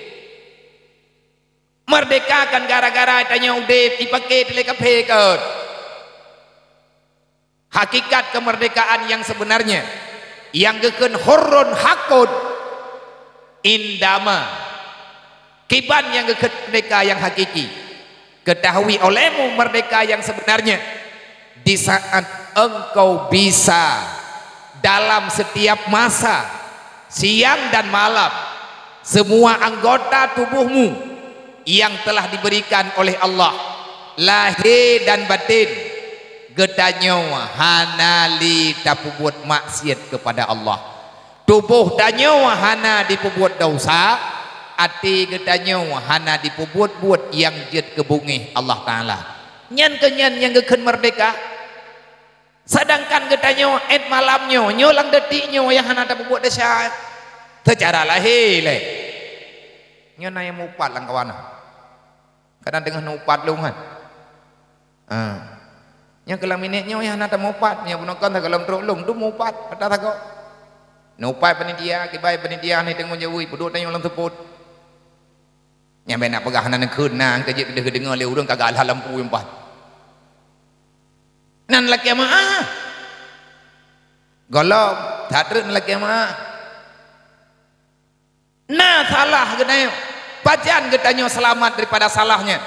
Meurdeka kan gara-gara tanyoe udeb jipaké lé kaphé kon. Hakikat kemerdekaan yang sebenarnya, yang geukheun hurrun hakun indama. Kiban nyang geukheun meurdeka nyang hakiki? Ketahui olehmu meurdeka yang sebenarnya di saat engkau bisa dalam setiap masa, siang dan malam, semua anggota tubuhmu yang telah diberikan oleh Allah, lahé dan batin, geutanyoe hana lé tapeubuet maksiat kepada Allah. Tuboh tanyoe hana jipeubuet desya, até geutanyoe hana jipeubuet buet nyang jeuet keu beungéh Allah Taala. Nyan keuh nyan nyang geukheun meurdeka. Seudangkan geutanyoe ét malam nyoe, nyoe lam detik nyoe nyang hana tapeubuet desya. Seucara lahé lé. Nyoe na nyang mupat lam kawan. Kadang teungoh neuupat lôn kan. Ha. Nyang keulam minék nyoe nyang hana tameuupat, nyang bunoe kon sagoe lom trok lôn, dum meuupat, ata sagoe. Neuupat panitia, kiban panitia hana teungoh jaweue, peuduek tanyoe lam seupôt. Nyang bék na peugah hana neukheun na, keu jeuet deuh geudeungoe lé ureuëng ka geualah lampu nyoe pat. Nan lakée meu'ah. Gohlom, that treuk nan lakée meu'ah. Na salah geutanyoe. Pajan geutanyoe seulamat daripada salahnya?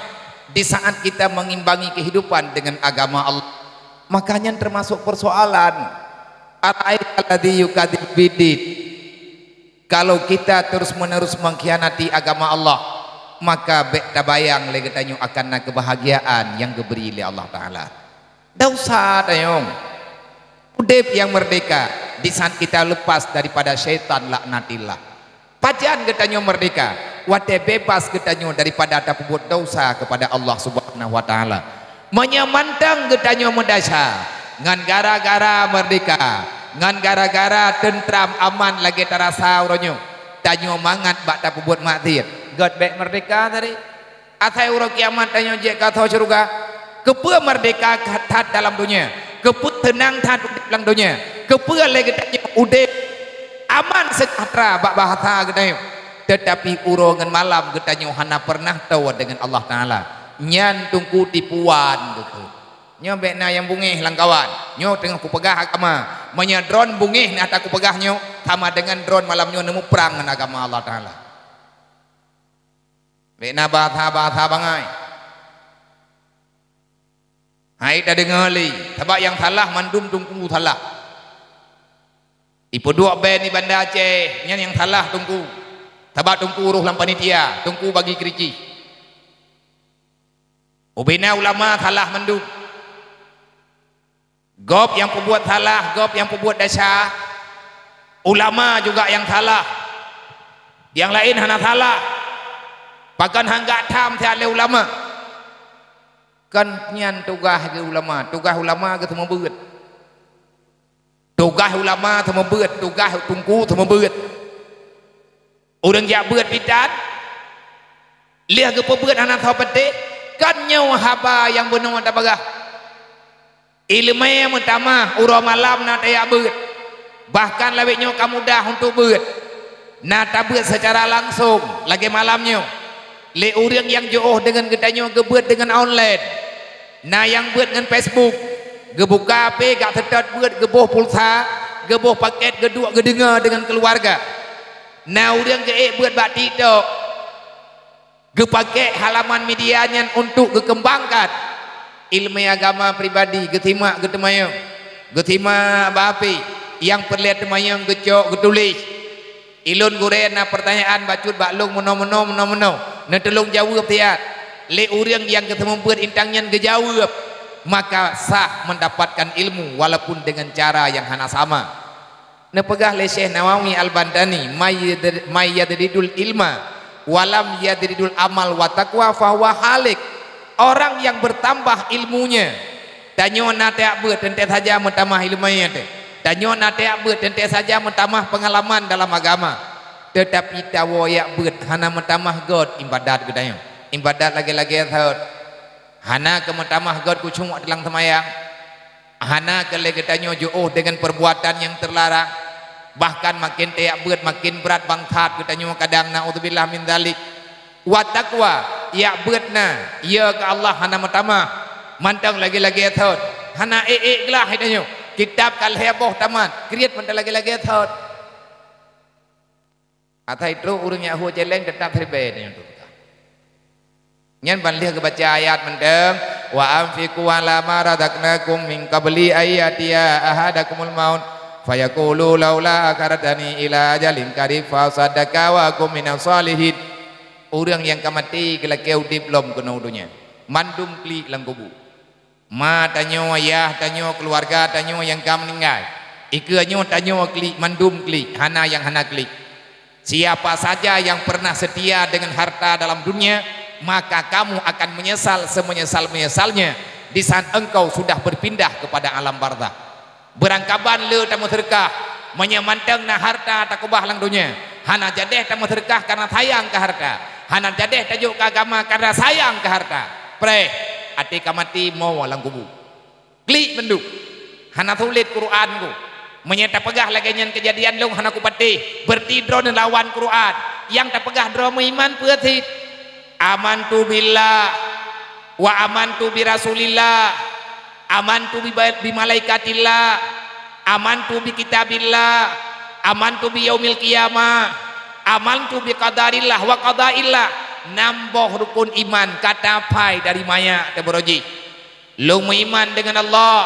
Di saat kita mengimbangi kehidupan dengan agama Allah, maka nyan termasuk persoalan. Ara'aital ladzi yukadzibu biddin. Kalau kita terus-menerus mengkhianati agama Allah, maka bék tabayang lé geutanyoe akan na keubahgiaan nyang geubri lé Allah Taala. Desya tanyoe. Udeb nyang meurdeka di saat kita lepas daripada syaitan laknatillah. Pajan geutanyoe meurdeka? Watée bebas geutanyoe daripada tapeubuet desya kepada Allah Subhanahu wa Taala. Meunyoe mantong geutanyoe meudesya, ngon gara-gara meurdeka, ngon gara-gara teuntrang aman lagée tarasa uroe nyoe, tanyoe mangat bak tapeubuet maksiat, gét bék meurdeka tadi. Asai uroe kiamat tanyoe jeuet keu asoe syeuruga. Keupeue meurdeka that dalam donya? Keupeue teunang that udeb lam donya? Keupeue lé geutanyoe udeb aman seujahteura bak bahasa geutanyoe? Teutapi uroe ngon malam geutanyoe hana peureunah toe deungon Allah Taala. Nyan teungku tipuan geuh. Nyoe bék na nyang beungéh lam kawan. Nyoe teungoh kupeugah agama. Meunyoe droen beungéh na ata kupeugah nyoe, sama deungon droen malam nyoe neumuprang ngon agama Allah Taala. Bék na bahasa-bahasa bangai. Hai tadeungoe lé, sabab nyang salah mandum teungku salah. Ipeuduek band di Banda Aceh, nyan nyang salah teungku. Sabab teungku roh lam panitia, teungku bagi keuricih. Ubena ulama salah mandum. Gob nyang peubuet salah, gob nyang peubuet desya, ulama juga nyang salah. Nyang laén hana salah. Pakon han geutam siat lé ulama? Kan nyan tugaih geuh ulama, tugaih ulama geuh seumeubeuet. Tugaih ulama seumeubeuet, tugaih teungku seumeubeuet. Ureuëng jak beuet bidan, lheueh geupeubeuet hana soe patéh, kan nyoe haba nyang bunoe tapeugah. Iéleumé meutamah, uroe malam na tajak beuet. Bahkan lawét nyoe ka mudah untuk beuet. Na tabeuet seucara langsong, lagée malam nyoe. Lé ureuëng nyang jiôh deungon geutanyoe geubeuet deungon online. Na nyang beuet ngon Facebook, geubuka H P gak seutôt beuet, geuboh pulsa, geuboh pakét, geuduek geudeungoe deungon keuluwarga. Na ureuëng geuék beuet bak TikTok, geupakét halaman media nyan untuk geukeumbangkan iéleumé agama pribadi, geusimak geuteumanyong, geusimak bak H P, nyang peureulée teumanyong geucok geutuléh. Ilôn gurée na peurtanyaan bacut bak lôn meunoe-meunoe, meunoe-meunoe. Neutulông jaweueb siat. Lé ureuëng nyang geuseumeubeuet intang nyan geujaweueb, maka sah mendapatkan ilmu walaupun dengan cara yang hana sama. Neupeugah lé Syekh Nawawi Al-Bantani, "May yad-, may yadridul ilma walam yadridul amal wa taqwa fahuwa halik." Orang yang bertambah ilmunya, tanyoe na tajak beuet teuntée saja meutamah iéleumé teuh. Tanyoe na tajak beuet teuntée saja meutamah peungalaman dalam agama. Teutapi tawoe jak beuet hana meutamah göt iébadat geutanyoe. Iébadat lagée-lagée thot. Hana keu meutamah göt khusyuk teulang seumayang. Hana keu lé geutanyoe jiôh deungon peurbuatan nyang teularang. Bahkan maken tajak beuet maken brat bangsat geutanyoe kadang, naudzubillah min dzalik. Wa taqwa, jak beuet na, ya keu Allah hana meutamah. Mantong lagée-lagée thot. Hana ék-ék glah geutanyoe. Kitab ka lhée boh tamat, kriet mantong lagée-lagée thot. Asai trok ureuëng nyang hue céléng teutap siribée nyan tu. Nyan ban lheueh geubaca ayat mantong, "Wa anfiqu ala ma razaqnakum min qabli ay ya'tiya ahadakumul maut fayaqulu laula akhartani ila ajalin qarib fa asaddaqa wa akum minas shalihin." Ureuëng nyang ka maté geulakée udeb lom keunoe donya, mandum klik lam kubu. Ma tanyoe, yah tanyoe, keuluwarga tanyoe nyang ka meuninggai. Ikeue nyoe tanyoe klik, mandum klik, hana nyang hana klik. Siapa saja yang pernah setia dengan harta dalam dunia, maka kamu akan menyesal semenyesal-menyesalnya di saat engkau sudah berpindah kepada alam barzakh. Beurangkaban le tameuseudeukah, meunyoe mantong na harta takeubah lam donya, hana jadeh tameuseudeukah kareuna sayang keu harta, hana jadeh tajok keu agama kareuna sayang keu harta. Preh, até ka maté mo lam kubu. Klik mandum. Hana sulet Quran ku. Meunyoe tapeugah lagée nyan keujadian lôn hana kupatéh, beureuti droeneuh lawan Quran. Nyang tapeugah droe meuiman peue cit? Amantu billah wa amantu bi Rasulillah, amantu bi, bi malaikatillah, amantu bi kitabillah, amantu bi yaumil qiyamah, amantu bi qadarillah wa qadaillah. Nam boh rukun iman ka taphai dari manyak teuh baroe jih. Lôn meuiman deungon Allah,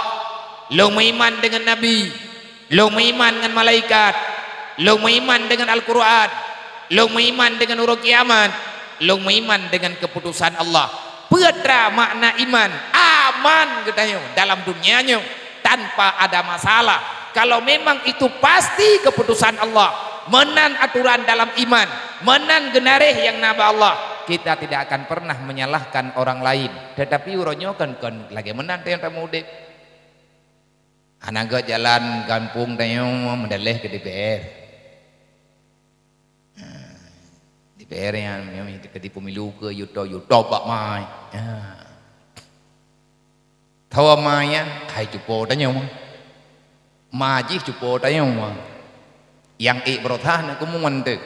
lôn meuiman deungon Nabi, lôn meuiman ngon malaikat, lôn meuiman deungon Al-Qur'an, lôn meuiman deungon uroe kiamat, lôn meuiman deungon keuputosan Allah. Peue teuma makna iman? Aman geutanyoe dalam dunia nyoe tanpa ada masalah. Kalau memang itu pasti keputusan Allah, meunan aturan dalam iman, meunan geunaréh nyang na bak Allah, kita tidak akan pernah menyalahkan orang lain. Teutapi uroe nyoe kon, kon lagée meunan teuh nyang tameudeb. Hana göt jalan gampông tanyoe meudaleh keu D P R. Ha, D P R nyan, nyan keu di pemilu keu yuto, yuto bak mai. Ha. Tho mai nyan, hai cupo tanyoe. Ma jih cupo tanyoe. Nyang ék beurosah na keumuan teuh.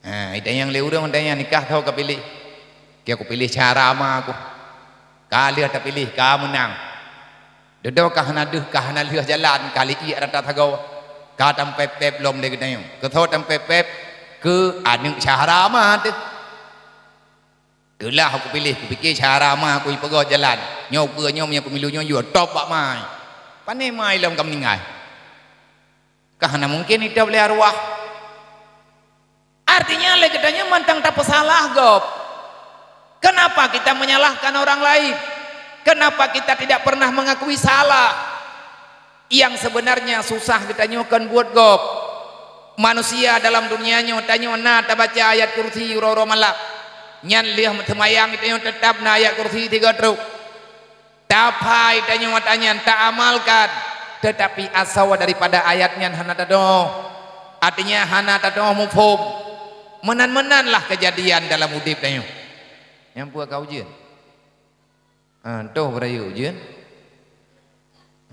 Ha, ita nyang lé ureuëng ita nyang nikah tho ka piléh. Keu kupiléh cara ma ku. Ka lheueh tapiléh, ka meunang. Dudoe ka hana deuh, ka hana lheueh jalan, ka lheueh iék rata sagoe. Ka tampép-pép lom lé geutanyoe. Keu tho tampép-pép, keu aneuëk cara ma teuh. Keulah kupiléh, kupike cara ma ku ipeugöt jalan. Nyoe peue nyoe meunyoe pemilu nyoe yue top bak mai. Pané mai lom ka meuninggai. Ka hana mungken itop lé arwah. Artinya lé geutanyoe mantong tapeusalah gob. Kenapa kita menyalahkan orang lain? Kenapa kita tidak pernah mengakui salah? Nyang sebenarnya susah geutanyoe kon buet gob. Manusia dalam dunia nyoe tanyoe na tabaca ayat kursi uroe-uroe malam. Nyan lheueh seumayang tanyoe teutap na ayat kursi tiga trok. Taphai tanyoe ata nyan taamalkan, teutapi asoe daripada ayat nyan hana tadong. Artinya hana tadong muphom. Meunan-meunan lah keujadian dalam udeb tanyoe. Nyang peue ka ujeuen? Ha, toh beurayeuk ujeuen.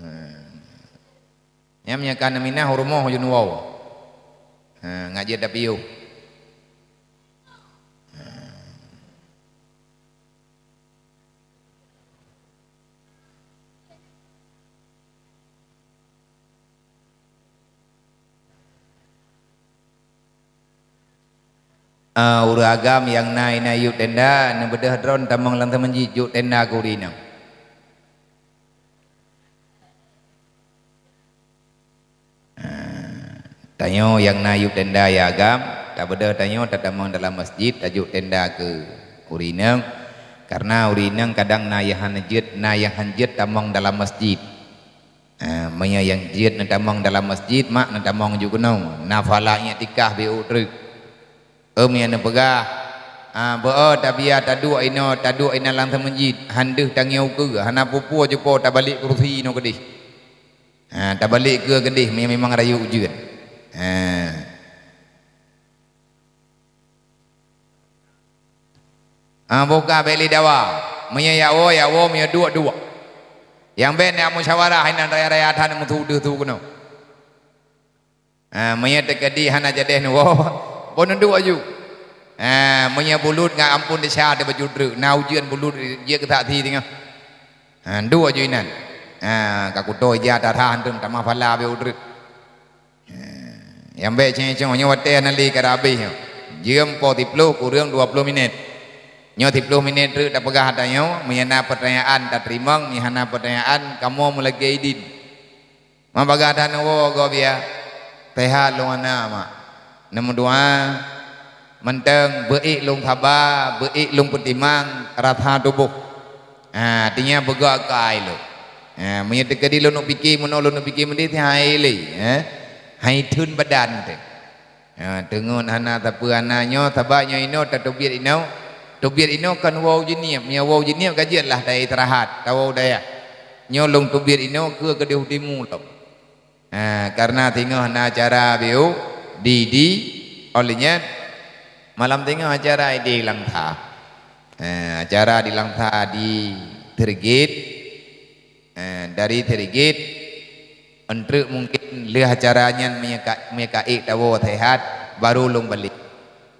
Ha. Nyang meunyoe ka neuminah u rumoh ujeuen woe. Ha, ngajak tapiôh. Ha. Ah, ureuëng agam nyang na inan yub tenda, neubeudôh droe tamong lam seumeujid, jok tenda keu ureuëng inong. Ah, tanyoe nyang na yub tenda ya agam, tabeudôh tanyoe tatamong dalam masjid, tajok tenda keu ureuëng inong, kareuna ureuëng inong kadang na nyang hana jeuet, na nyang hana jeuet tamong dalam masjid. Ah, meunyoe nyang jeuet neutamong dalam masjid, mak neutamong ju keunoe, na pahala iktikaf beu treuk. Em nyang neupeugah, ah, beu tabiya taduek inoe, taduek inan lam seumeujid, han deuh tangieng ukeue, hana peue-peue jipo tabalek keurusi inoe keudeh. Ah, tabalek keue keudeh, meunyoe memang rayeuk ujeuen. Ah. Ah, boh ka bèk lé dawa. Meunyoe yak woe, yak woe, meunyoe duek, duek. Nyang bèk na musyawarah inan raya-raya that meusu deuh su keunoe. Ah, meunyoe teukeudi hana jadeh neuwoe, boh neuduek aju. Ah, meunyoe bulut ngat ampôn desya teuh baju treuk, na ujeuen bulut jeuet keu saksi singoh. Ah, duek aju inan. Ah, ka kuto ija tarah anteum tamah pahala beu treuk. Nyang bèk ceng-ceng nyoe watèe hana lé ka habéh nyoe. Jeuem po siploh kureueng dua ploh minét. Nyoe siploh minét treuk tapeugah ata nyoe, meunyoe na peutanyaan tateurimong, meunyoe hana peutanyaan kamoe meulagèe idin. Mak bagah that neuwoe gob ya. Seuhat lôn hana, mak. Neumeudoa, mantong beu ék lôn saba, beu ék lôn peutimang rasa tuboh. Ha, artinya beugok keu ai lôn. Ha, meunyoe teukeudi lôn neuk pike meunoe, lôn neuk pike meudeh, hai lé, ha? Hai theun badan teuh. Ha, teungeut hana sapeue hana nyoe, sabab nyoe inoe tateubiet inoe. Teubiet inoe kon woe jeunieb, meunyoe woe jeunieb ka jeuet lah taistirahat, tawoe dayah. Nyoe lôn teubiet inoe keu keudeh u timu lom. Ha, kareuna singoh na acara biu di, di, óh lheueh nyan malam singoh acara di Langsa. Ha, acara di Langsa di Sirigit. Ha, dari Sirigit, eunteuk mungken lheueh acara nyan meunyoe ka, meunyoe ka ék tawoe seuhat, baru lôn balek.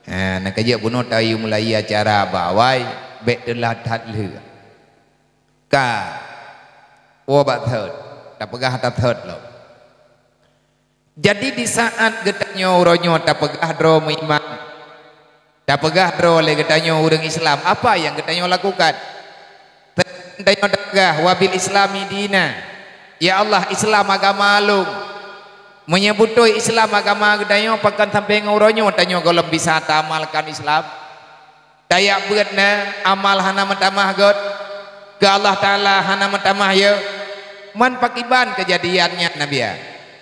Ha, na ka jeuet bunoe tayue mulai acara bak awai, bèk teulat that lheueh. Ka, woe bak thot, tapeugah ata thot lom. Jadi, di saat geutanyoe uroe nyoe tapeugah droe meuiman, tapeugah droe lé geutanyoe ureuëng Islam, apa nyang geutanyoe lakukan? Geutanyoe tapeugah, "Wabil Islami dina." Ya Allah, Islam agama lôn. Meunyoe beutôi Islam agama geutanyoe, pakon sampoe ngon uroe nyoe tanyoe gohlom bisa taamalkan Islam? Tajak beuet na, amal hana meutamah göt, keu Allah Taala hana meutamah yö. Man pakiban keujadian nyan, Nabi, ya?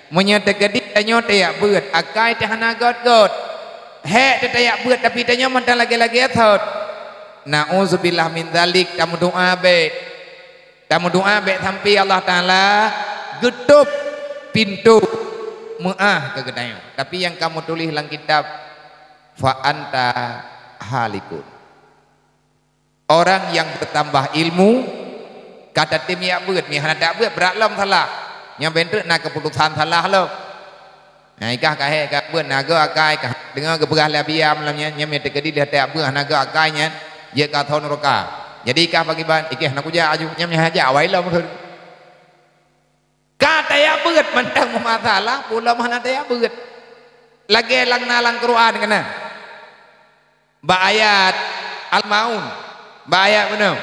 Meunyoe teukeudi tanyoe tajak beuet, akai teuh hana göt-göt. Hék teuh tajak beuet, tapi tanyoe mantong lagèe-lagèe thot. Nauzubillah min dzalik, tameudoa bèk. Tameudoa bèk sampoe Allah Taala geutôb pintoe meuáh keu geutanyoe. Tapi nyang ka meutuléh lam kitab, "Fa anta halikun." Orang yang bertambah ilmu, ka tatem jak beuet, meunyoe hana tajak beuet, brat lom salah. Nyan bèk treuk na keuputosan salah lom. Nah, ikah ka hék ka beuet, na göt akai kah. Deungö geupeugah lé Abi Am lom nyan, nyan meunyoe teukeudi lheueh tajak beuet hana göt akai nyan, jeuet keu asoe nuraka. Jadi ikah pakiban, ikah hana kujak aju, nyan meunyoe hana jak, awai lom. Ka tajak beuet mantong meumasalah, peue lom hana tajak beuet. Lagèe lam na lam Quran keunan. Bak ayat Al-Maun, bak ayat meunoe.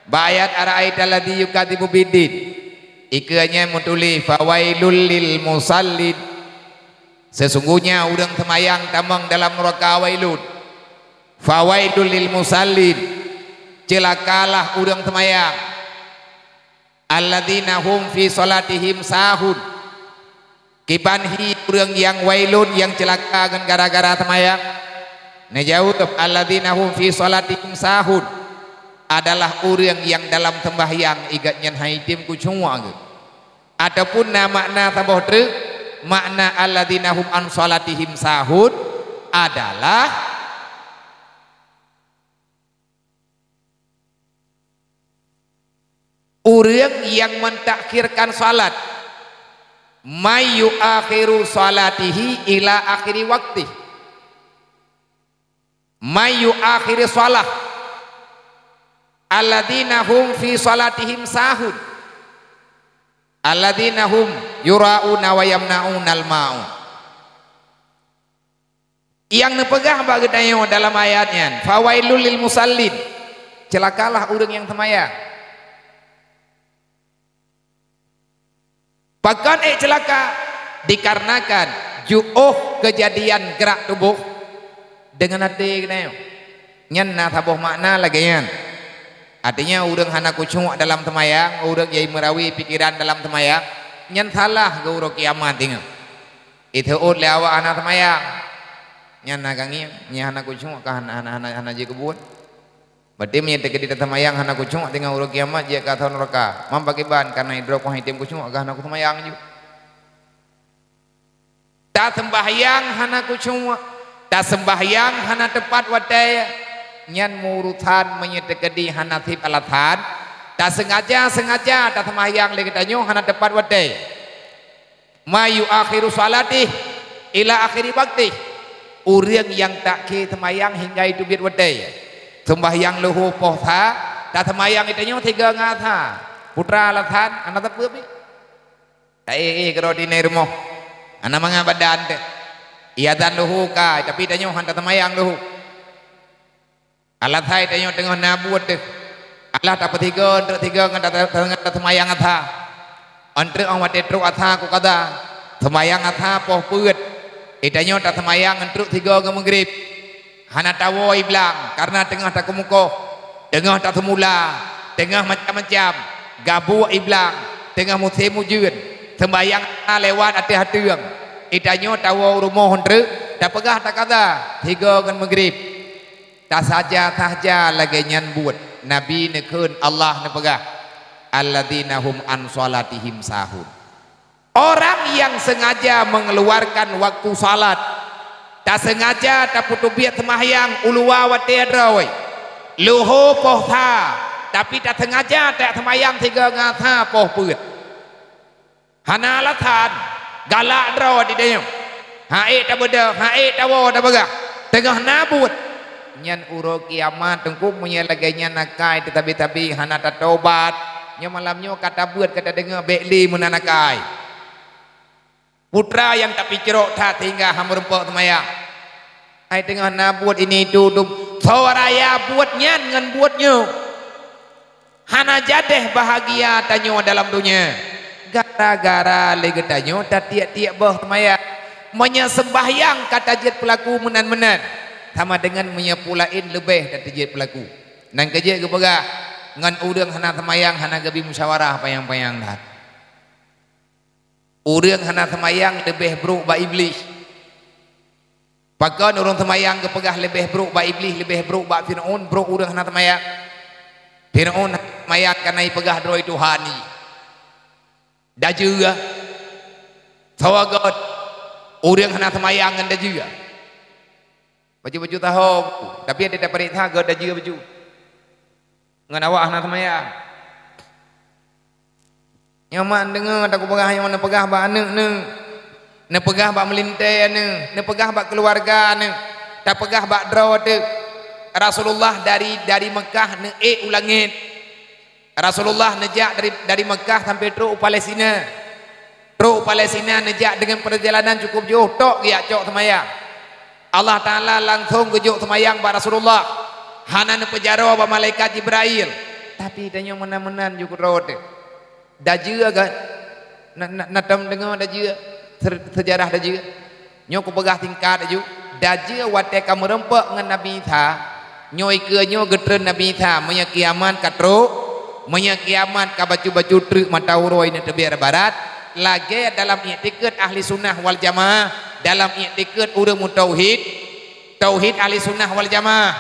Bak ayat "Ara'aital ladzi yukadzibu biddin." Ikeue nyan meutuléh, "Fawailul lil musallin." Sesungguhnya ureuëng seumayang tamong dalam nuraka wailun. "Fawailul lil musallin." Ceulakalah ureuëng seumayang. "Alladzina hum fi shalatihim sahun." Kiban hi ureuëng nyang wailun nyang ceulaka ngon gara-gara seumayang? Neujaweueb, "Alladzina hum fi shalatihim sahun," adalah ureuëng nyang dalam seumbahyang igeuet nyan han item khusyuk geuh. Ataupun na makna saboh treuk, makna "alladzina hum an shalatihim sahun" adalah ureuëng nyang mentakhirkan salat, "may yuakhiru salatihi ila akhiri waqtih." "May yuakhiru salah." "Alladzina hum fi salatihim sahun." "Alladzina hum yura'una wa yamna'unal ma'un." Nyang neupeugah bak geutanyoe dalam ayat nyan, "Fawailul lil musallin." Ceulakalah ureuëng nyang seumayang. Pakon ék ceulaka? Dikarenakan jiôh keujadian grak tuboh deungon até geutanyoe. Nyan na saboh makna lagée nyan. Artinya, ureuëng hana khusyuk dalam seumayang, ureuëng nyang meurawi pikeran dalam seumayang, nyan salah geuh uroe kiamat teungoh. Iteuôt lé awak hana seumayang. Nyan na ka ngieng, nyan hana khusyuk ka hana, hana, hana, hana jeuet keu buet. Berarti meunyoe teukeudi taseumayang hana khusyuk, teungoh uroe kiamat jeuet keu asoe nuraka. Man pakriban, kareuna droe keuh han item khusyuk ka hana kuseumayang ju. Taseumbahyang hana khusyuk, taseumbahyang hana teupat watée, nyan meuurusan meunyoe teukeudi hana seb alasan, taseungaja-seungaja taseumbahyang lé geutanyoe hana teupat watée. "Ma yu'akhiru shalatih ila akhiri waktih." Ureuëng nyang takhé seumayang hingga iteubiet watée. Seumbahyang luho poh sa, taseumbahyang geutanyoe sigoe ngon asa. Peue teuma alasan, hana sapeue pih. Ta éh-éh keudroe tinai rumoh. Hana mangat badan teuh. Iazan luho ka, tapi tanyoe hana taseumbahyang luho. Alasan tanyoe teungoh na buet teuh. Alah tapeusigoe, eunteuk sigoe ngon ta-, ta-, ngon taseumayang asa. Eunteuk 'oh watée trok asa ku kada, seumayang asa poh peuet. Itanyoe taseumayang eunteuk sigoe ngon meugrib. Hana tawoe iblang, kareuna teungoh takeumukoh, teungoh taseumula, teungoh macam-macam. Gabuek iblang, teungoh musém ujeuen. Seumbahyang asa lewat ateueh ateueng. Itanyoe tawoe u rumoh eunteuk, tapeugah takada, sigoe ngon meugrib. Tasaja-saja lagée nyan buet. Nabi neukheun, Allah neupeugah, "Alladzina hum an shalatihim sahun." Orang yang sengaja mengeluarkan waktu salat, tasengaja tapeuteubiet seumahyang u luwa watée droe, luho poh sa, tapi tasengaja taseumayang sigoe ngon asa poh peuet. Hana alasan, galak droe di tanyoe. Han ék tabeudôh, han ék tawoe tapeugah, teungoh na buet. Nyan uroe kiamat teungku, meunyoe lagée nyan akai teusabe-sabe hana tatobat, nyoe malam nyoe ka tabeuet ka tadeungoe bék lé meunan akai. Peue teuma nyang tapicrok that sehingga hana meureumpok seumayang. Hai teungoh na buet ini itu dum, soe raya buet nyan ngon buet nyoe. Hana jadeh bahagia tanyoe dalam donya, gara-gara lé geutanyoe tatiek-tiek boh seumayang. Meunyoe seumbahyang ka tajeuet peulaku meunan-meunan, sama deungon meunyoe peue laén leubeh ka tajeuet peulaku. Nyang keujeuet geupeugah, ngon ureuëng hana seumayang hana geubi musyawarah panyang-panyang that. Ureuëng hana seumayang leubeh brok bak Iblih. Pakon ureuëng seumayang geupeugah leubeh brok bak Iblih, leubeh brok bak Fir'aun, brok ureuëng hana seumayang? Fir'aun hana seumayang kareuna jipeugah droe Tuhan jih. Dajeue, sawagot, ureuëng hana seumayang ngon dajeue. Baju-baju taho, tapi ada tapareksa geudajeue baju. Ngon awak hana seumayang. Nyoe mak deungoe takupeugah nyoe, neupeugah bak aneuëk neuh, neupeugah bak meulintée neuh, neupeugah bak keuluwarga neuh, tapeugah bak droe teuh. Rasulullah dari, dari Meukah neuék u langét. Rasulullah neujak dari, dari Meukah sampai trok u Palestina. Trok u Palestina neujak deungon peurjalanan cukup jôh, tok geujak cok seumayang. Allah Ta'ala langsong geujok seumayang bak Rasulullah. Hana neupeujaroe bak malaikat Jibrail. Tapi tanyoe meunan-meunan ju keudroe teuh. Dajeue kan? Na, na, na tom deungoe dajeue? Ser-, seujarah dajeue? Nyoe kupeugah singkat laju, dajeue watée ka meureumpok ngon Nabi Isa, nyoe ikeue nyoe geutreun Nabi Isa, meunyoe kiamat ka trok, meunyoe kiamat ka bacut-bacut treuk mata uroe neuteubiet barat, lagée dalam iktikeuet ahli sunnah wal jamaah, dalam iktikeuet ureuëng meutauhid, tauhid ahli sunnah wal jamaah,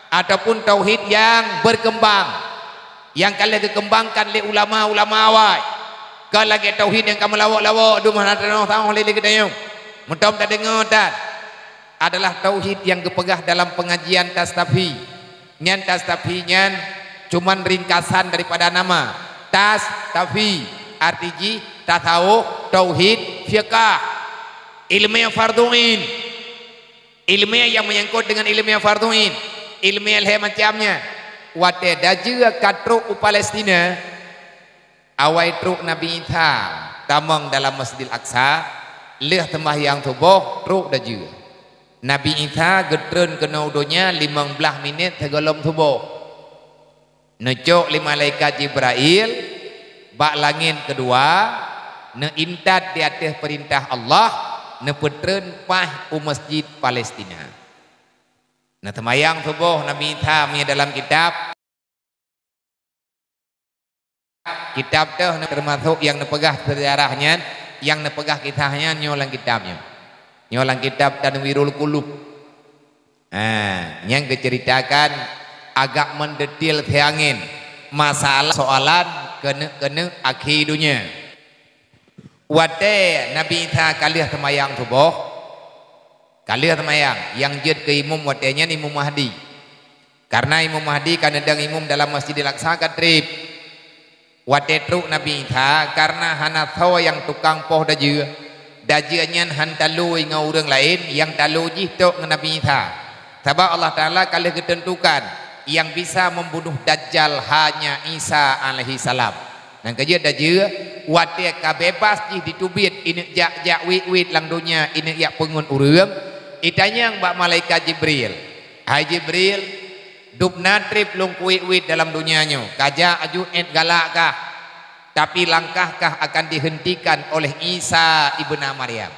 ataupun tauhid nyang beukeumbang. Nyang ka lheueh geukeumbangkan lé ulama-ulama awai. Kon lagée tauhid nyang ka meulawok-lawok dum hana tanoh-tanoh lé, lé geutanyoe. Meutom tadeungoe that adalah tauhid nyang geupeugah dalam peungajian Tastafi. Nyan Tastafi nyan cuman ringkasan daripada nama Tastafi, arti jih tasawuf, tauhid, fiqah, ileumé fardhu ain. Ileumé nyang meunyangkot deungon ileumé fardhu ain, ileumé lhée macam nyan. Watée dajeue ka trok u Palestina, awai trok Nabi Isa tamong dalam Masjidil Aqsa, lheueh seumbahyang suboh trok dajeue. Nabi Isa geutreun keunoe u donya limong blaih minét sigohlom suboh. Neucok lé malaikat Jibrail bak langét keudua, neuintat di ateueh peurintah Allah, neupeutreun paih u Masjid Palestina. Neuseumayang suboh Nabi Isa meunyoe dalam kitab. Kitab teuh teumasok nyang neupeugah seujarah nyan, nyang neupeugah kisah nyan nyoe lam kitab nyoe. Nyoe lam kitab Tanwirul Qulub. Ha, nyang geuceuritakan agak mendetail siangén masalah soalan keuneuk-keuneuk akhé donya. Watée Nabi Isa ka lheueh seumayang suboh, ka lheueh seumayang, nyang jeuet keu imum watée nyan Imum Mahdi. Kareuna Imum Mahdi ka neudong imum dalam Masjidil Aqsa ka treb. Watée trok Nabi Isa, kareuna hana soe nyang tukang poh dajeu, dajeu nyan han talo ngon ureuëng laén, nyang talo jih tok ngon Nabi Isa. Sabab Allah Taala ka lheueh geuteuntukan, nyang bisa membunuh Dajjal hanya Isa alaihissalam. Nyang keujeuet dajeu, watée ka beubaih jih jiteubiet, ineuk jak-jak wét-wét lam donya, ineuk jak peungeut ureuëng, itanyong bak malaikat Jibril, "Hai Jibril, dub na treb lôn keu wét-wét dalam donya nyoe, ka jak aju ék galak kah, tapi langkah kah akan dihentikan oleh Isa ibna Maryam."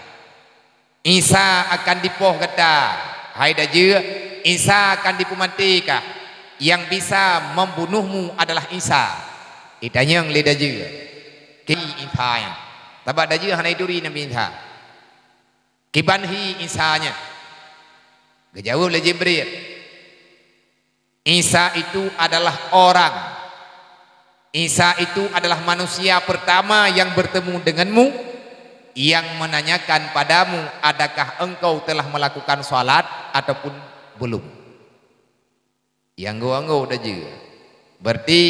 Isa akan dipoh gata, hai dajeu, Isa akan dipeumaté kah. Nyang bisa membunuhmu adalah Isa. Itanyong lé dajeu, "Kiban hi Isa nyan?" Sabab dajeu hana jituri Nabi Isa. "Kiban hi Isa nyan?" Geujaweueb lé Jibril, "Isa itu adalah orang. Isa itu adalah manusia pertama yang bertemu denganmu, yang menanyakan padamu, adakah engkau telah melakukan salat ataupun belum?" Nyang geuanggô dajeu. Berarti,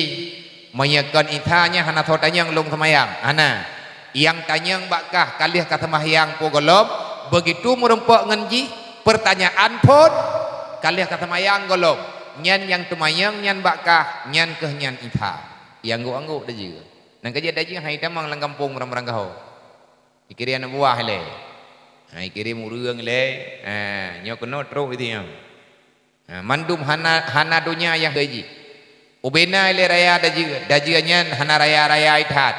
meunyoe kon Isa nyan hana soe tanyong lôn seumayang, hana. Nyang tanyong bak kah ka lheueh ka seumahyang po gohlom, begitu meurumpok ngon jih, pertanyaan phon ka lheueh ka seumayang gohlom. Nyan nyang teumanyong nyan bak kah, nyan kheueh nyan Isa. Nyang anggô-anggô dajeu. Nyang keujeuet dajeu hai tamong lam gampông barang-barang gaho. Ikirém aneuk buah ilée. Ha, ikirém ureuëng ilée. Ha, nyoe keunoe trok itu nyoe. Ha, mandum hana, hana donya nyang geuji. Ubena ilée raya dajeu, dajeu nyan hana raya-raya that.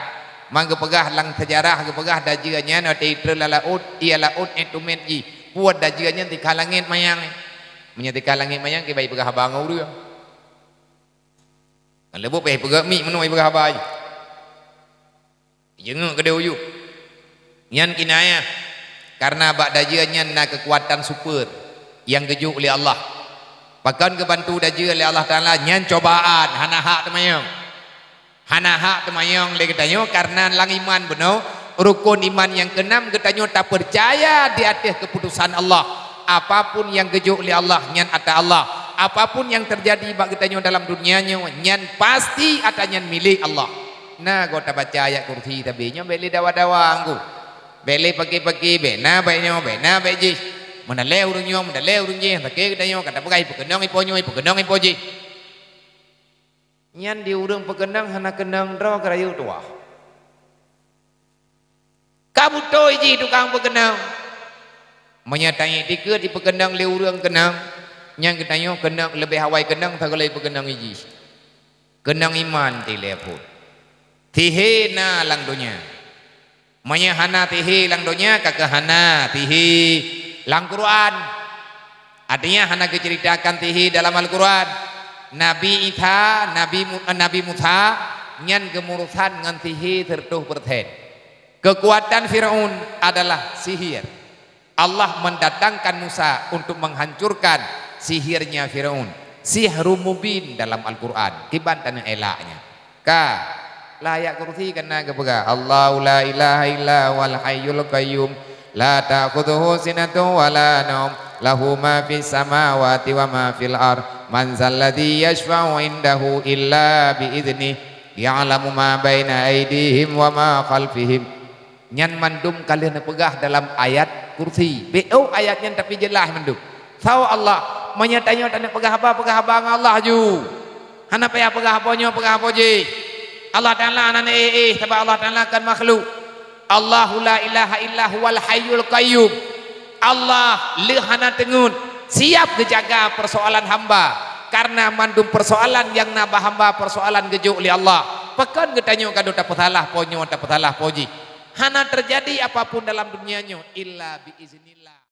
Man geupeugah lam seujarah, geupeugah dajeu nyan watée itreun lam laôt, ia laôt ék tumet jih. Buet dajeu nyan tikha langét manyang. Meunyoe tikha langét manyang, kiban jipeugah haba ngon ureuëng. Kan leuboh pih peugah miek meunoe jipeugah haba jih. Jeuet keudeh uju. Nyan kinayah, kareuna bak dajeu nyan na keukuatan super nyang geujok lé Allah. Pakon geubantu dajeu lé Allah Taala, nyan cobaan, hana hak teumanyong. Hana hak teumanyong lé geutanyoe, kareuna lam iman bunoe, rukon iman nyang keunam geutanyoe tapeucaya di ateueh keuputosan Allah. Apapun nyang geujok lé Allah, nyan ata Allah. Apapun nyang teujadi bak geutanyoe dalam donya nyoe, nyan pasti ata nyan milék Allah. Na goe tabaca ayat kursi sabe nyoe bék lé dawa-dawa anggô. Bék lé paki-paki, bék na bék nyoe, bék na bék jih. Meudalée ureuëng nyoe, meudalée ureuëng jih, sakét geutanyoe, ka tapeugah ipeukeunong ipo nyoe, ipeukeunong ipo jih. Nyan di ureuëng peukeunong hana keunong droe keurayeuk tuwah. Ka beutôi jih tukang peukeunong. Meunyoe tangiek dikeue ipeukeunong lé ureuëng keunong, nyan geutanyoe keunong leubeh awai keunong sagoe lé ipeukeunong jih. Keunong iman tilée phon. Sihé na lam donya. Meunyoe hana sihé lam donya, ka keuh hana sihé lam Quran. Artinya hana geuceuritakan sihé dalam Al-Quran. Nabi Isa, Nabi Mu-, Nabi Musa nyan geumurusan ngon sihé seureutôh persen. Keukuatan Firaun adalah sihir. Allah mendatangkan Musa untuk menghancurkan sihirnya Firaun. Sihrum mubin dalam Al-Quran. Kiban taneuh elaknya. Ka, lam ayat kursi kan na geupeugah, "Allahu la ilaha illa huwal hayyul qayyum, la ta'khudhuhu sinatun wa la naum, lahu ma fis samawati wa ma fil ard, man zalladzi yashfa'u indahu illa bi idznih, ya'lamu ma baina aidihim wa ma khalfihim." Nyan mandum ka lheueh neupeugah dalam ayat kursi. Bék oh ayat nyan tapi jeulaih mandum. Saboh Allah, meunyoe tanyoe taneuk peugah haba, peugah haba ngon Allah ju. Hana payah peugah haba nyoe, peugah haba jih. Allah Taala hana éh-éh, sabab Allah Taala kon makhluk. Allahu la ilaha illa huwal hayyul qayyum. Allah le hana teungeut, siap geujaga persoalan hamba, karena mandum persoalan nyang na bak hamba persoalan geujok lé Allah. Pakon geutanyoe ka tapeusalah po nyoe, tapeusalah po jih? Hana terjadi apapun dalam dunia nyoe illa bi iznillah.